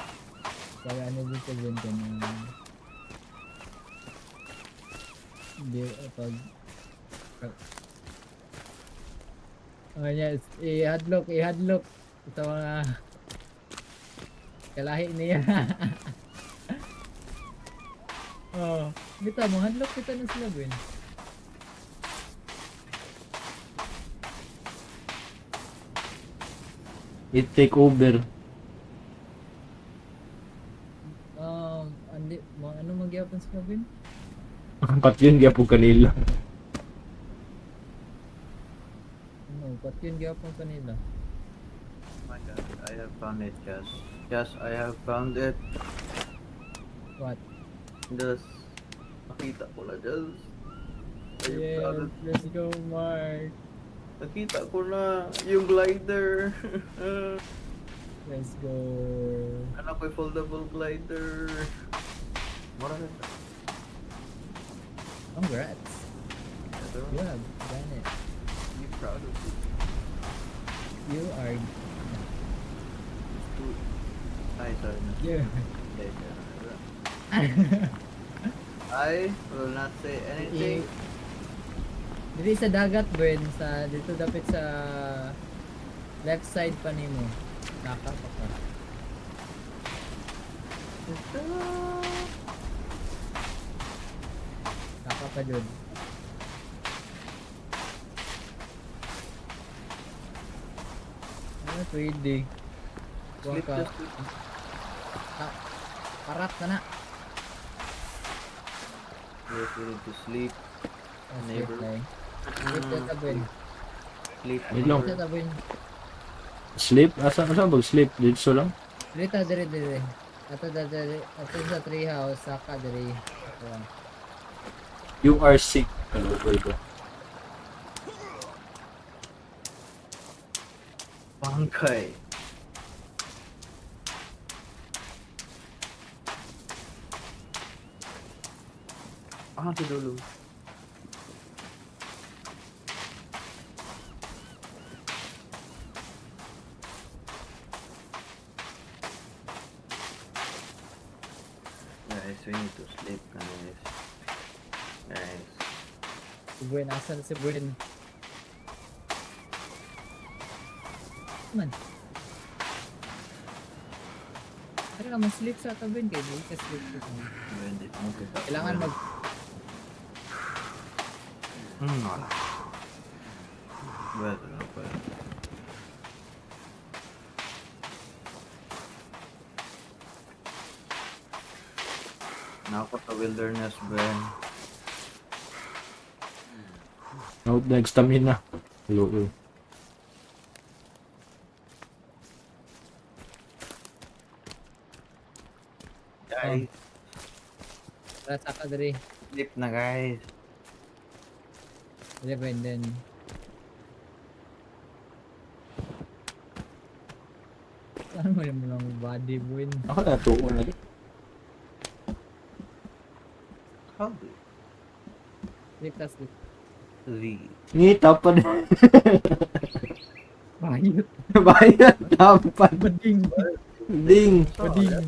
ano din sa Gwen ka na hindi, eh, pag oh yes, i-hadlock, i-hadlock. Ito mga kalahi niya. Oh, kita mo hadlock kita na sila Gwen. It take over. Andi, mga ano magyapon sila Gwen? Patyon gyapon kanila. Ano, patyon gyapon kanila. Oh my God, I have found it, Jess. Yes, I have found it. What? Just, nakita ko na, Jess. I have Yes, found it. let's go, Mark. Nakita ko na yung glider. Let's go. Ano ko yung foldable glider. Mura na ito. Congrats. Ito. You have done it. Be proud of it. You are It's too... Ay, sorry na. you. Hindi, sorry. I will not say anything. Dili sa dagat, Gwen. Sa, dito dapat sa left side pa nimo. Naka pa ka. Naka pa jud. Ano pwede? Kuha Sleep ka. just sleep. Ah, parat na na. Yes, we need to sleep. Oh, sleep Neighbor. na eh. Sleep na ta, Gwen. Sleep. Wait lang. Sleep na ta, Gwen. Sleep? Asa ba sleep? Dito lang? Dito, diri, diri. Ato, diri, ato sa treehouse, saka diri. Ato lang. You are sick. Kalugol ba? Bangkay. Ah, sa dulo. Guys, we need to sleep, guys. Guys. Si Buen, asan si Buen? Man. Tara ka, mag-sleep sa ato, Buen. Kaya di ka sleep dito. Pwede mo kita. Kailangan mag... Wala. Well, ano pa. Nako sa wilderness, Ben. Out na stamina. Kalugol. Guys, Tara, saka diri. sleep na guys. 11 then. Saan mo yung mga body win? Ako na tuon lagi. How do Ligtas, the Ni tapan. Bayot. Bayan tapan. Bading. Ding. Bading.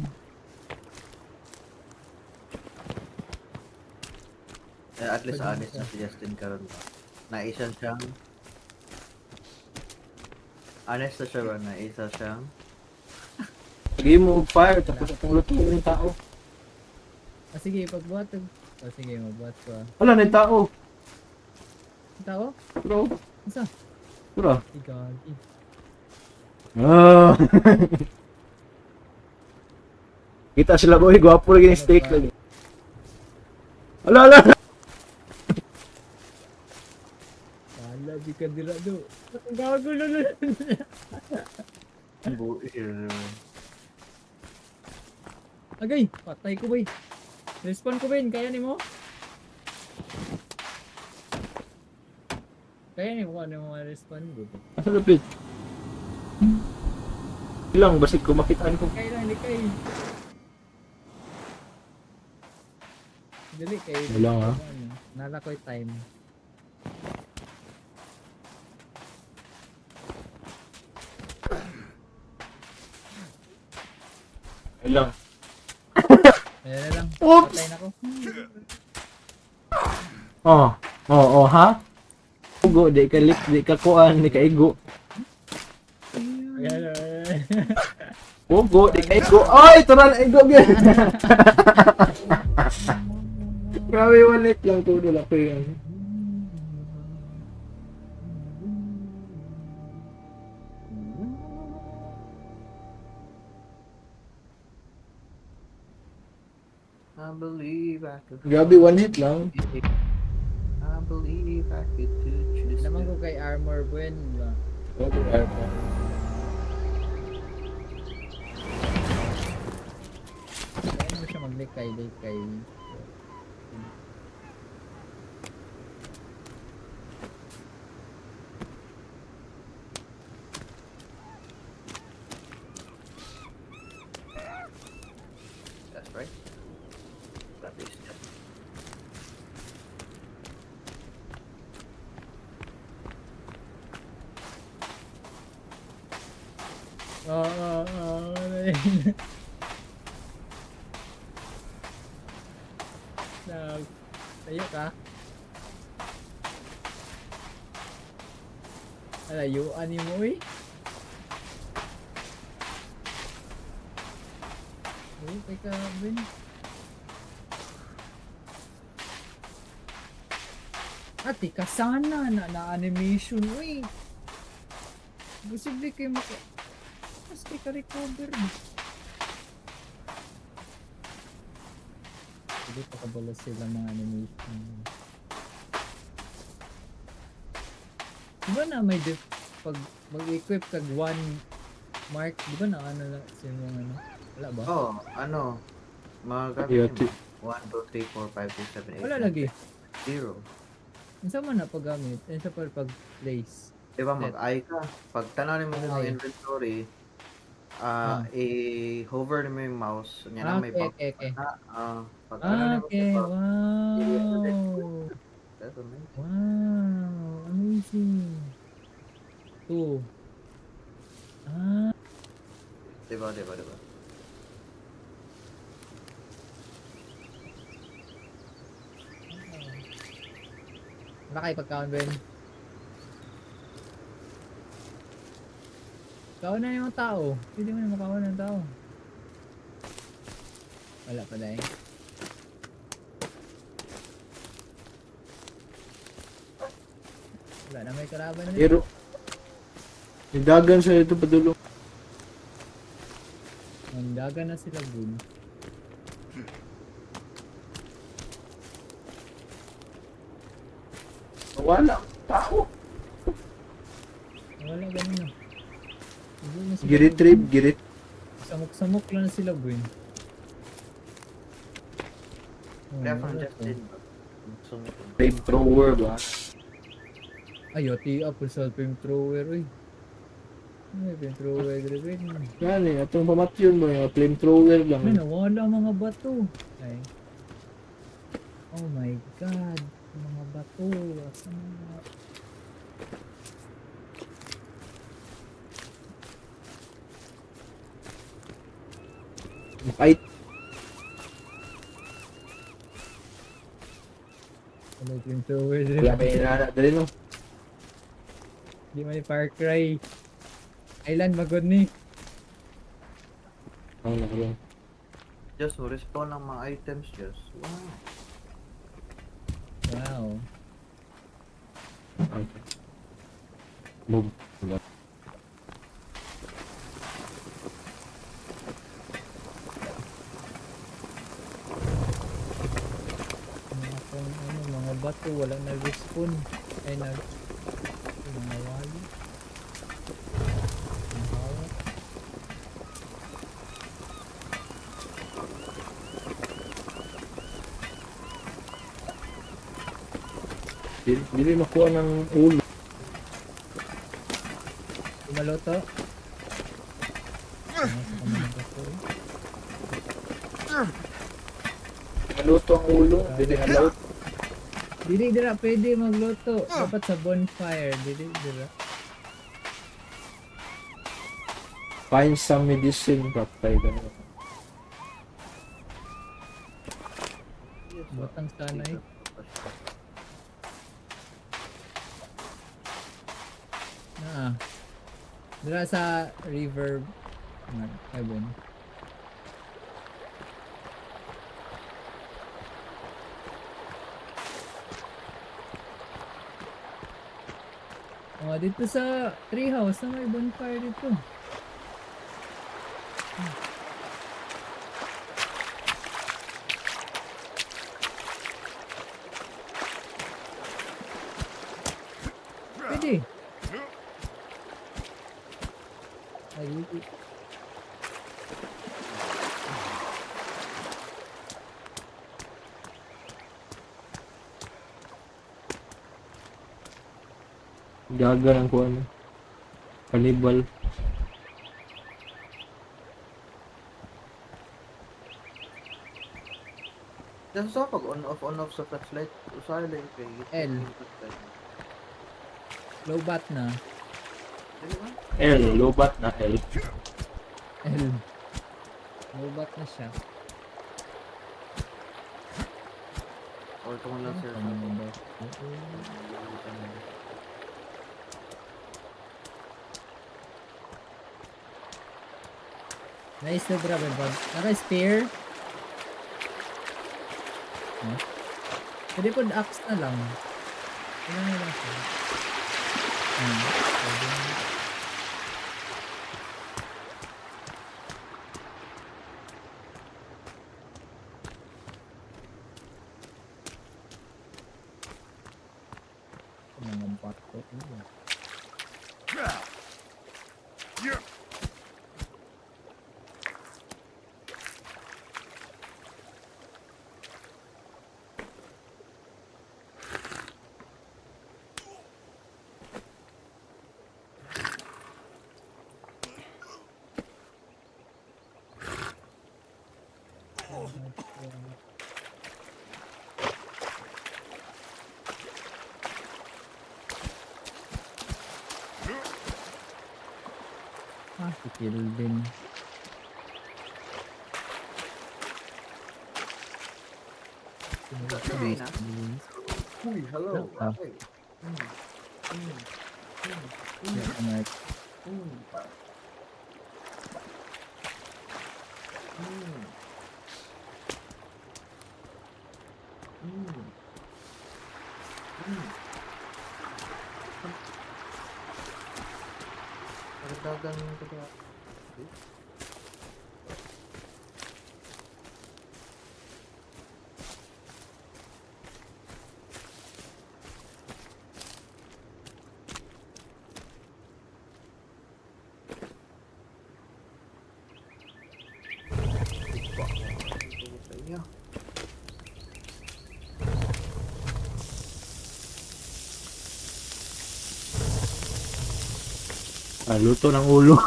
Eh, at least Pwede honest siya. na si Justin karon ba. Naisa siyang honest na siya ba? Naisa siyang Lagi mo og fire tapos atong lutuon yung tao. Ah, sige, pagbuhat. Ah, sige, magbuhat ko. Ah. Wala na yung tao. Ang tao? Bro. Isa? Bro. Ay, gagi. Ah. Kita sila boy, gwapo lagi yung steak lagi. Ala ala. Wala, di ka dira do. Ang gago na na. buir. Agay, patay ko boy. Respawn ko Ben, kaya ni mo? Kaya ni mo ano mga respawn ko. Asa lupit? Ilang basig ko makitaan ko. Kaya lang, likay. Dali kay. Wala nga. Ano, nala ko'y time. Ilang. Ayan na lang. Oops! Patay na ko. Oh. Oh, oh ha? Ugo, di ka lip, di ka kuan, di ka igo. Ayan na. Ugo, di ka igo. Ay, tara na igo gyud. Grabe, walit lang tudo lang ko yun. I believe I could Grabe, one hit lang. I believe I could do just Naman ko kay armor Ben ba? Kaya mo siya maglikay likay. That's right. That is just Oo, oo, oo. Nag... Tayo ka? Alayuan ni mo eh. Uy, teka, Ben. Ate, kasana na na animation, uy. Posible kayo maka... Mas kay ka-recover. Hindi pa kabalo sila mga animation. Di ba na may dif... Pag mag-equip kag one mark, di ba na ano na sa mga ano? Wala ba? Oh, ano? Mga gamit Yati. mo. 1, 2, 3, 4, 5, 6, 7, 8, Wala lagi. 0. Unsa man na paggamit? Unsa pa pag place? Diba mag-eye ka? Pag tanaw mo sa Ay. inventory, ah, i-hover mo yung mouse. Nya na Ah, may okay, box okay. na. Ah, pag tanaw Ah, nimo okay. sa box, Wow. that's amazing. Wow. Amazing. Two. Ah, Diba, diba, diba? Wala kayo pagkaon, Ben. Kaon na yung tao. Pwede mo na makaon ng tao. Wala pala eh. Wala na may karaban na. Pero, Nidagan sa ito padulong. Mandaga na sila, Bun. Wala. Tao. Wala ganun na. Hindi na sila, Giretrieve, giret. Samok-samok lang na sila, Bun. Oh, Kaya from wala to. Justin ba? Sumikon. Flamethrower ba? Ay, yati up sa flamethrower, uy. Ay, flamethrower, grabe. Yan eh, atong pamatyon mo, yung flamethrower lang. Ay, nawala mga bato. Ay. Oh my God. Mga bato. Asa na? Makait. Ano yung flamethrower? Wala may inana dali no. Di man ni Far Cry. Island, magod ni. Ang nakaroon. Just respawn ang mga items, just. Wow. Wow. Okay. Move. Wala. Mga kung ano, mga bato, wala na respawn. Ay, nag... Mga wali. Mga hawak. Dili, dili makuha ng ulo. Lumaloto. Ano sa mga bato eh. Maluto ang ulo, dili allowed. Dili dira pwede magluto. Dapat sa bonfire. Dili dira. Find some medicine, patay ka na. Yes, oh. Butang sana eh. Na. Dira sa river Ebon. Oh, dito sa treehouse na may bonfire dito. Pwede. Ay, di. Gaga ng kuha no. Cannibal. Just sa pag on off on off sa flashlight, usahay lang kay L. Low bat na. Dili ba? L, lobat na L. L. Low bat na siya. Or kung lang sir. Ano ba? Nice na drop eh, Bob. Naka spear. Huh? Pwede po axe na lang. Ano na lang siya. Pwede na. Mga bato. Ano? Ah, si Kilvin. Sabi na. Uy, hello. Ah. Hey. Yeah, Mark. Nagdagan ko ba? Sa inyo. Ah, luto ng ulo.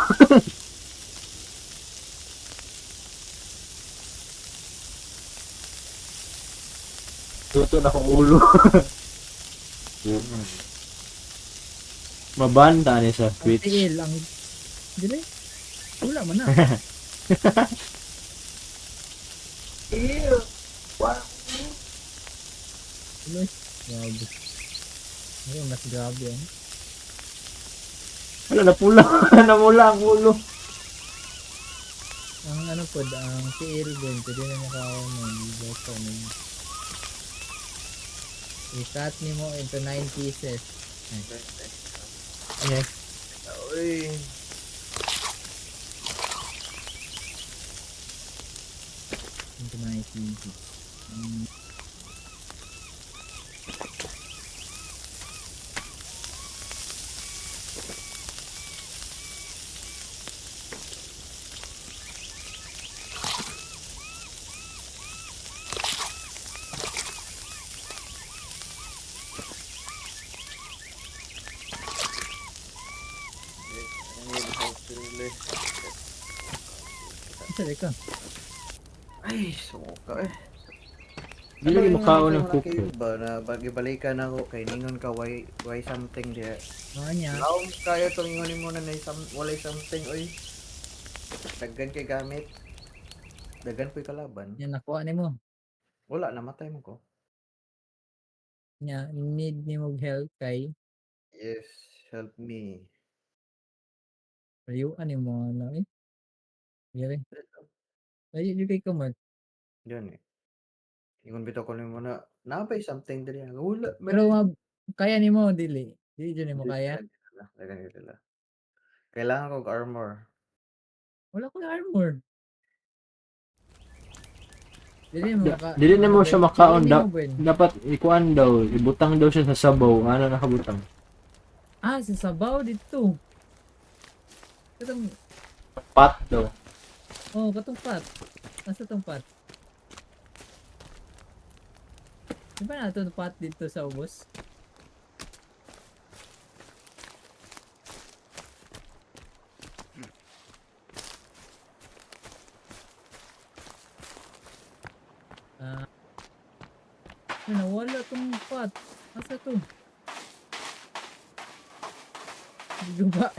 Luto na akong ulo. Mabanda ni sa Ang Twitch. tiil, ang... Dili? Wala man na. Ew. Wow. Uloy. Grabe. Ayun, mas grabe yan. Wala, napula. Namula ang ulo. Ang ano po, ang tiil din, pwede na makaon mo, iboto mo. I-cut nimo into 9 pieces. Okay. Uy. Into 9 pieces. I need help really. Isa ka. Ay, suka eh. Hindi lagi Ano yung makaon ng mga cookie. cave ba na bagibalikan ako kay ningon ka why something diha. Mga niya. Laom kayo tong ingon nimo na nay some, walay something oy. Daghan kay gamit. Daghan po'y kalaban. Yan, nakuha nimo. Wala, namatay mo ko. Nya, need nimo og help kay Yes, help me. Rayuan nimo ano eh. Dire. Layo jud kay ka, Mark. Yun eh. Ingon bitaw ko nimo na nabay something diri. Wala. Pero kaya nimo dili. Dili jud nimo kaya. Daghan gyud sila. Kailangan ko og armor. Wala ko armor. Dili mo maka Dili na mo siya makaon Dili mo, Ben. Dapat ikuan daw, ibutang daw siya sa sabaw. Ano nakabutang? Ah, sa sabaw dito. Katong Pot daw. oh, katong pat. Asa tong pat? Di ba nato pat dito sa ubos? Ah. Ano, nawala tong pat. Asa to? Naguba.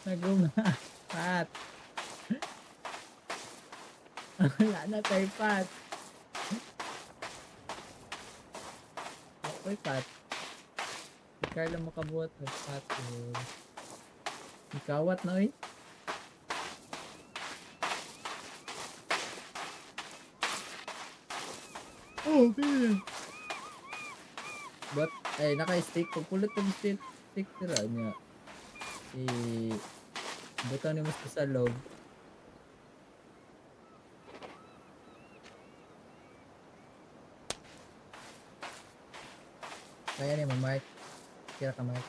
Naguba. Pat. Wala na tayo, Pat. Uy, Pat. Si Carla makabuhat ng Pat. Oh. Ikawat na, oy. Oh, okay. But, ay, naka-stick. Pagpulot ng stick, stick tira niya. I... Butang ni mo sa loob. Kaya ni mo, Mark. Kira ka, Mark.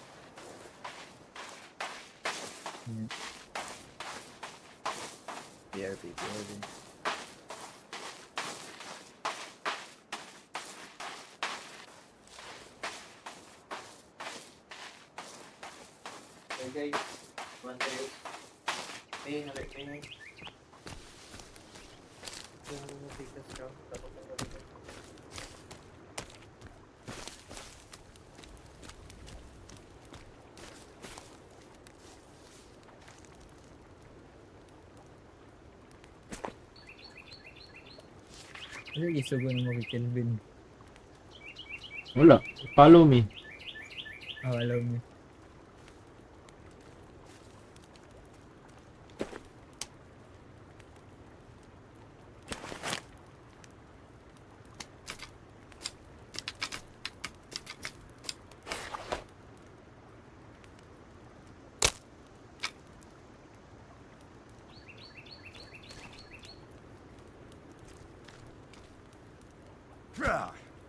Yan. BRB, BRB. Okay guys, 1 3. Hey, halik, hey. Yung tikas ka, tapos ang gabi. Ano yung isugo mo kay Kelvin? Wala. Follow me. Oh, alam mo.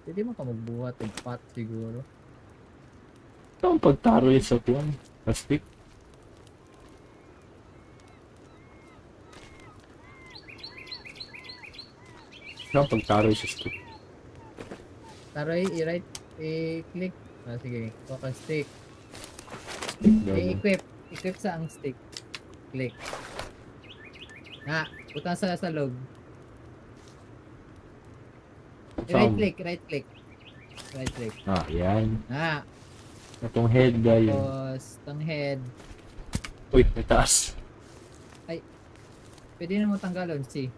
Pwede mo ka magbuhat og pot siguro. Ito ang pagtaro yun sa kuwan. Plastic. Ito ang pagtaro sa stick. Taroy, i-right, i-click. Ah, sige, kuha ka stick. Stick daw. I-equip. Equip sa ang stick. Click. Na, butang sa log. Right Saan? click, right click. Right click. Ah, yan. Na, Itong head dayon. tapos tang head. Uy, may taas. Pwede na mo tanggalon, see.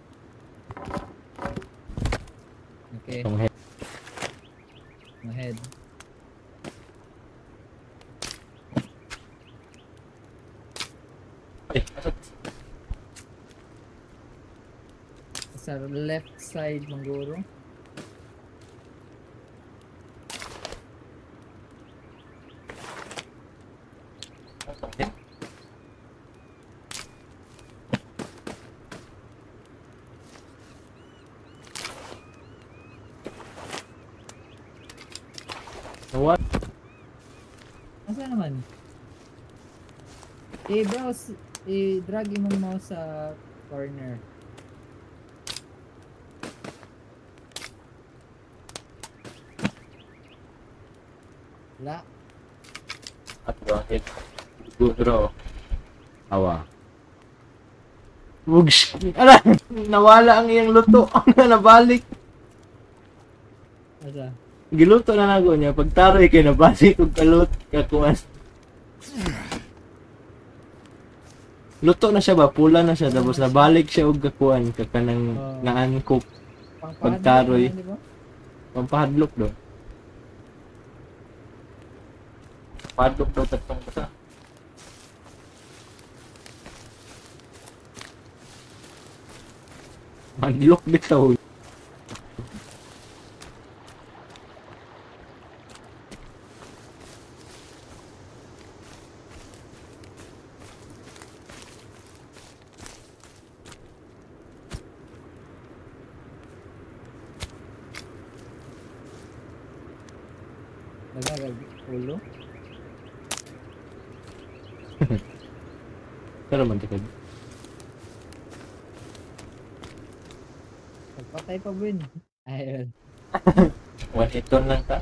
Okay, Itong head. ang head. Ay, asa? Sa left side, mangguro. Itong head. What? Asa naman? I-browse, i-drag imong mouse sa corner. Wala. At ba, head. Good draw. Awa. Wugs. Ala, nawala ang iyang luto. Nabalik. Asa? Giluto na nago niya. Pagtaroy kay nabalik og kalot kakuan. Luto na siya ba? Pula na siya. Tapos nabalik siya og kakuan. Kakanang Oh. naan cook. Pangpahadlok Pagtaroy. na, di ba? Pampahadlok do. Padlok daw tatlong basa. Madlok bitaw. Nagagag ulo. Pero man tikad. Pagpatay pa, Win. Ayun. One hit one lang ta.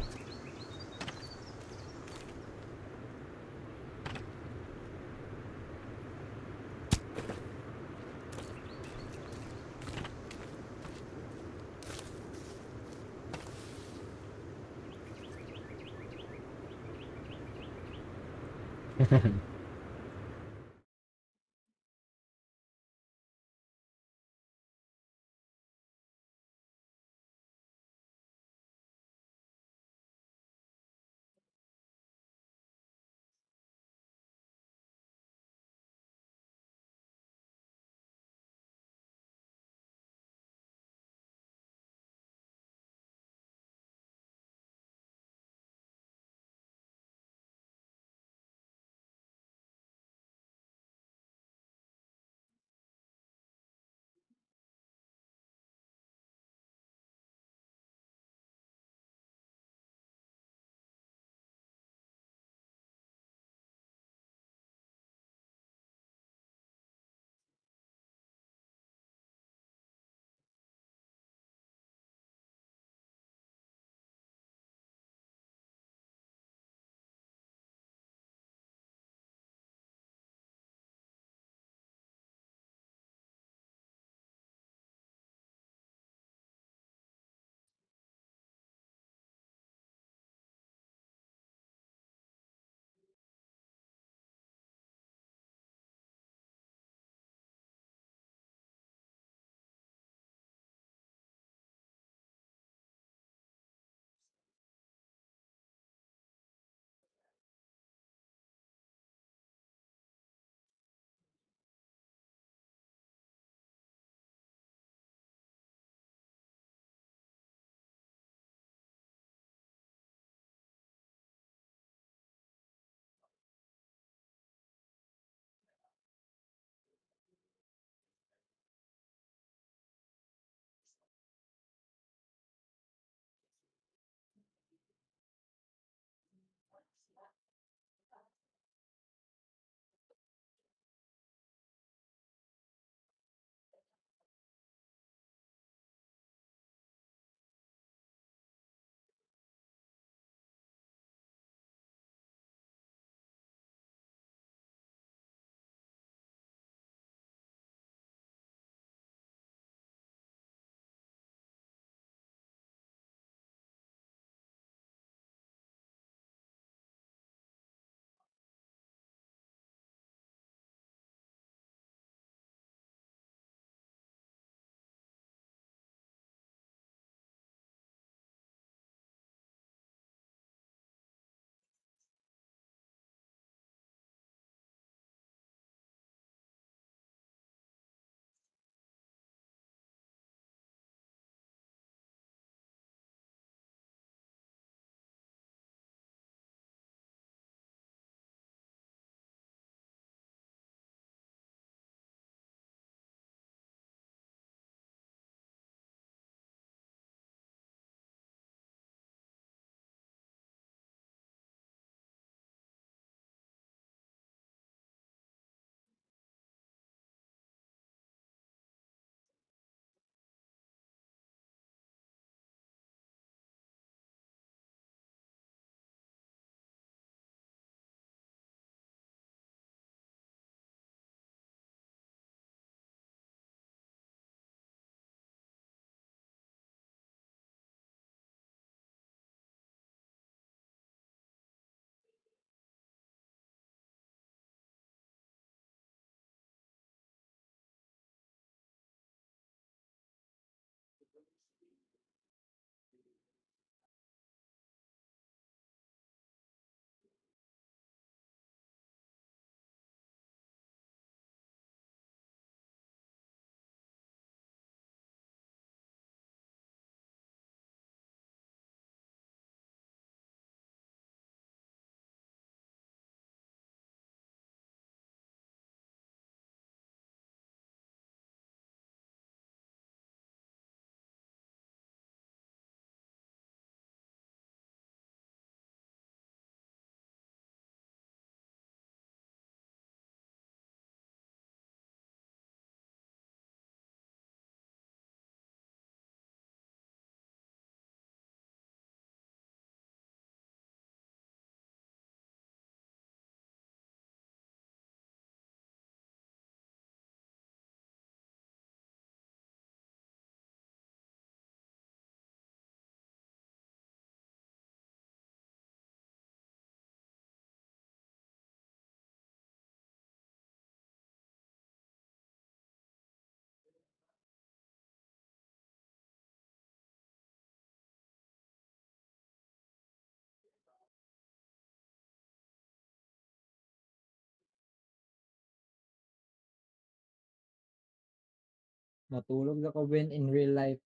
Matulog na ko when in real life.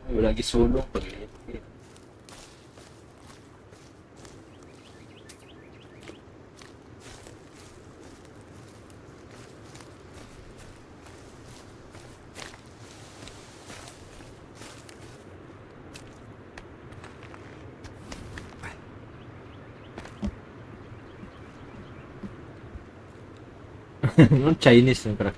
Ay, wala gisulong pag. Anong Chinese ng crack?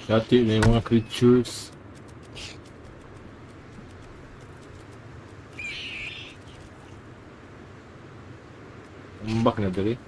Dati na yung mga creatures. Umbak na dali.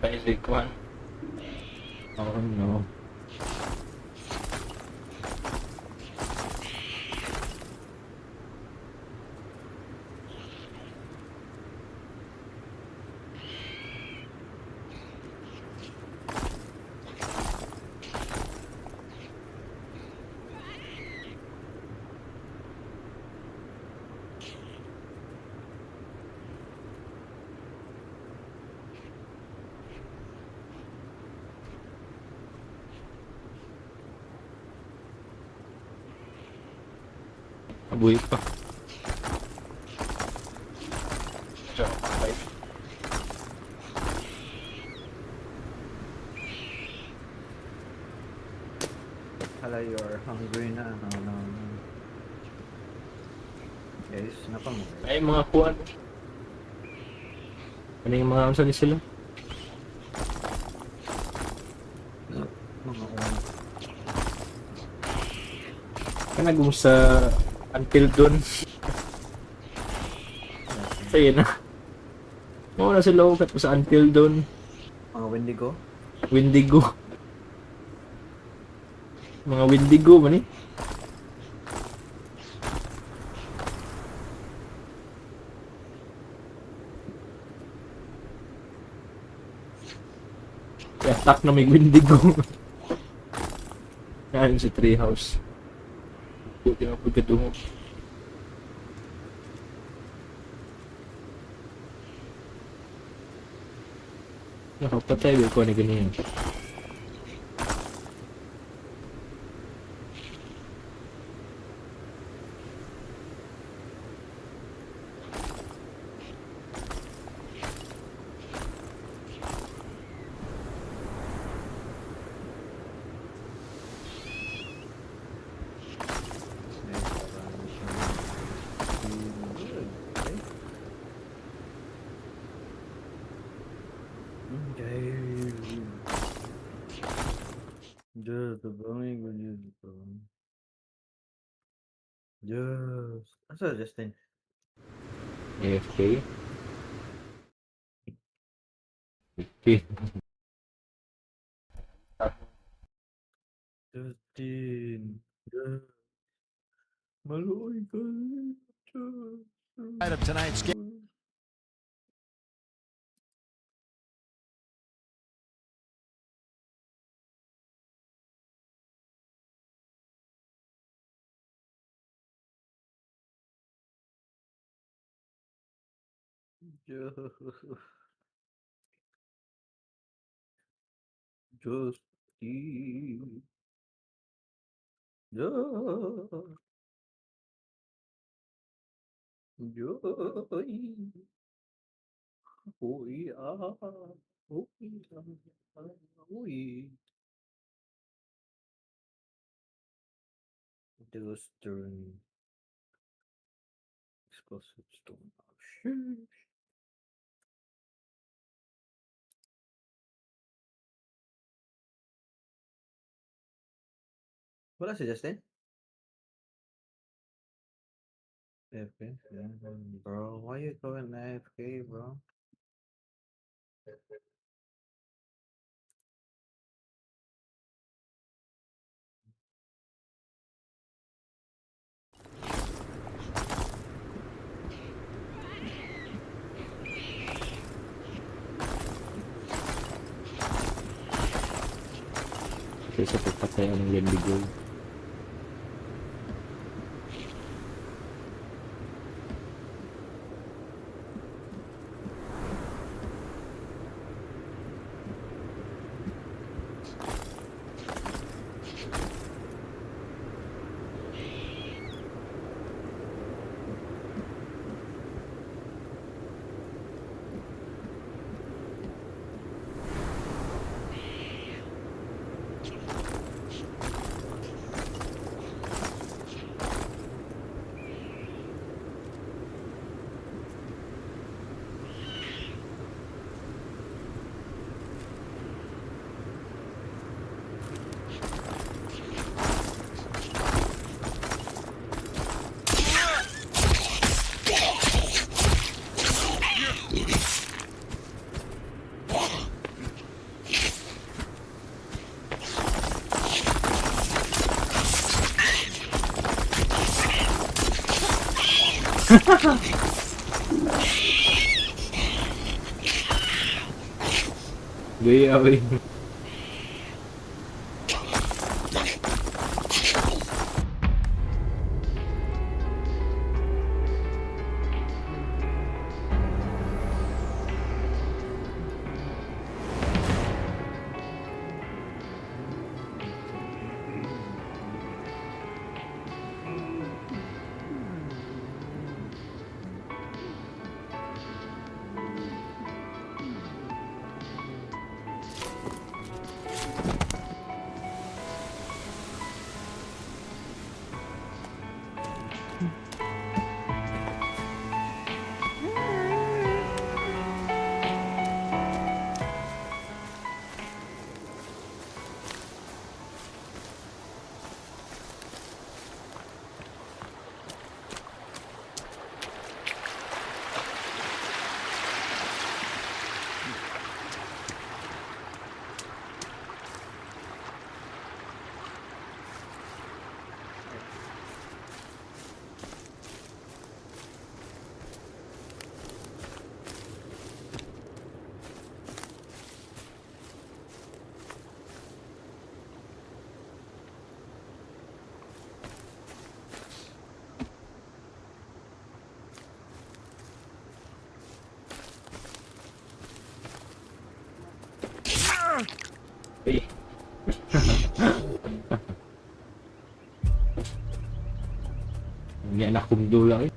Basic one. Oh no. Abuhi pa. Medyo okay. Hala, you're hungry na. No, no, no. Guys, napa mo. Ay, mga kuan. Ano yung mga unsa ni sila? Kanagong sa Until Dawn. Ayun na. Mao na sila ukat sa Until Dawn. Mga Wendigo. Wendigo. Mga Wendigo man eh. I-attack na may Wendigo. Yan sa treehouse. Buti na pagkadungog. Nakapatay ba ko na ganyan? Okay. Yes. Asa Justin? AFK? Okay. Justin. Yes. Maluoy ka. Of tonight's game. Justin. Just. Joy. Uy, ah. Uy, ah. Uy. Justin. Explosive stone. Sheesh. Wala si Justin? AFK? Yeah, bro, why you going AFK, bro? Kaysa pagpatay ng Wendigo. Gaya, oy. Hindi na kumdula eh.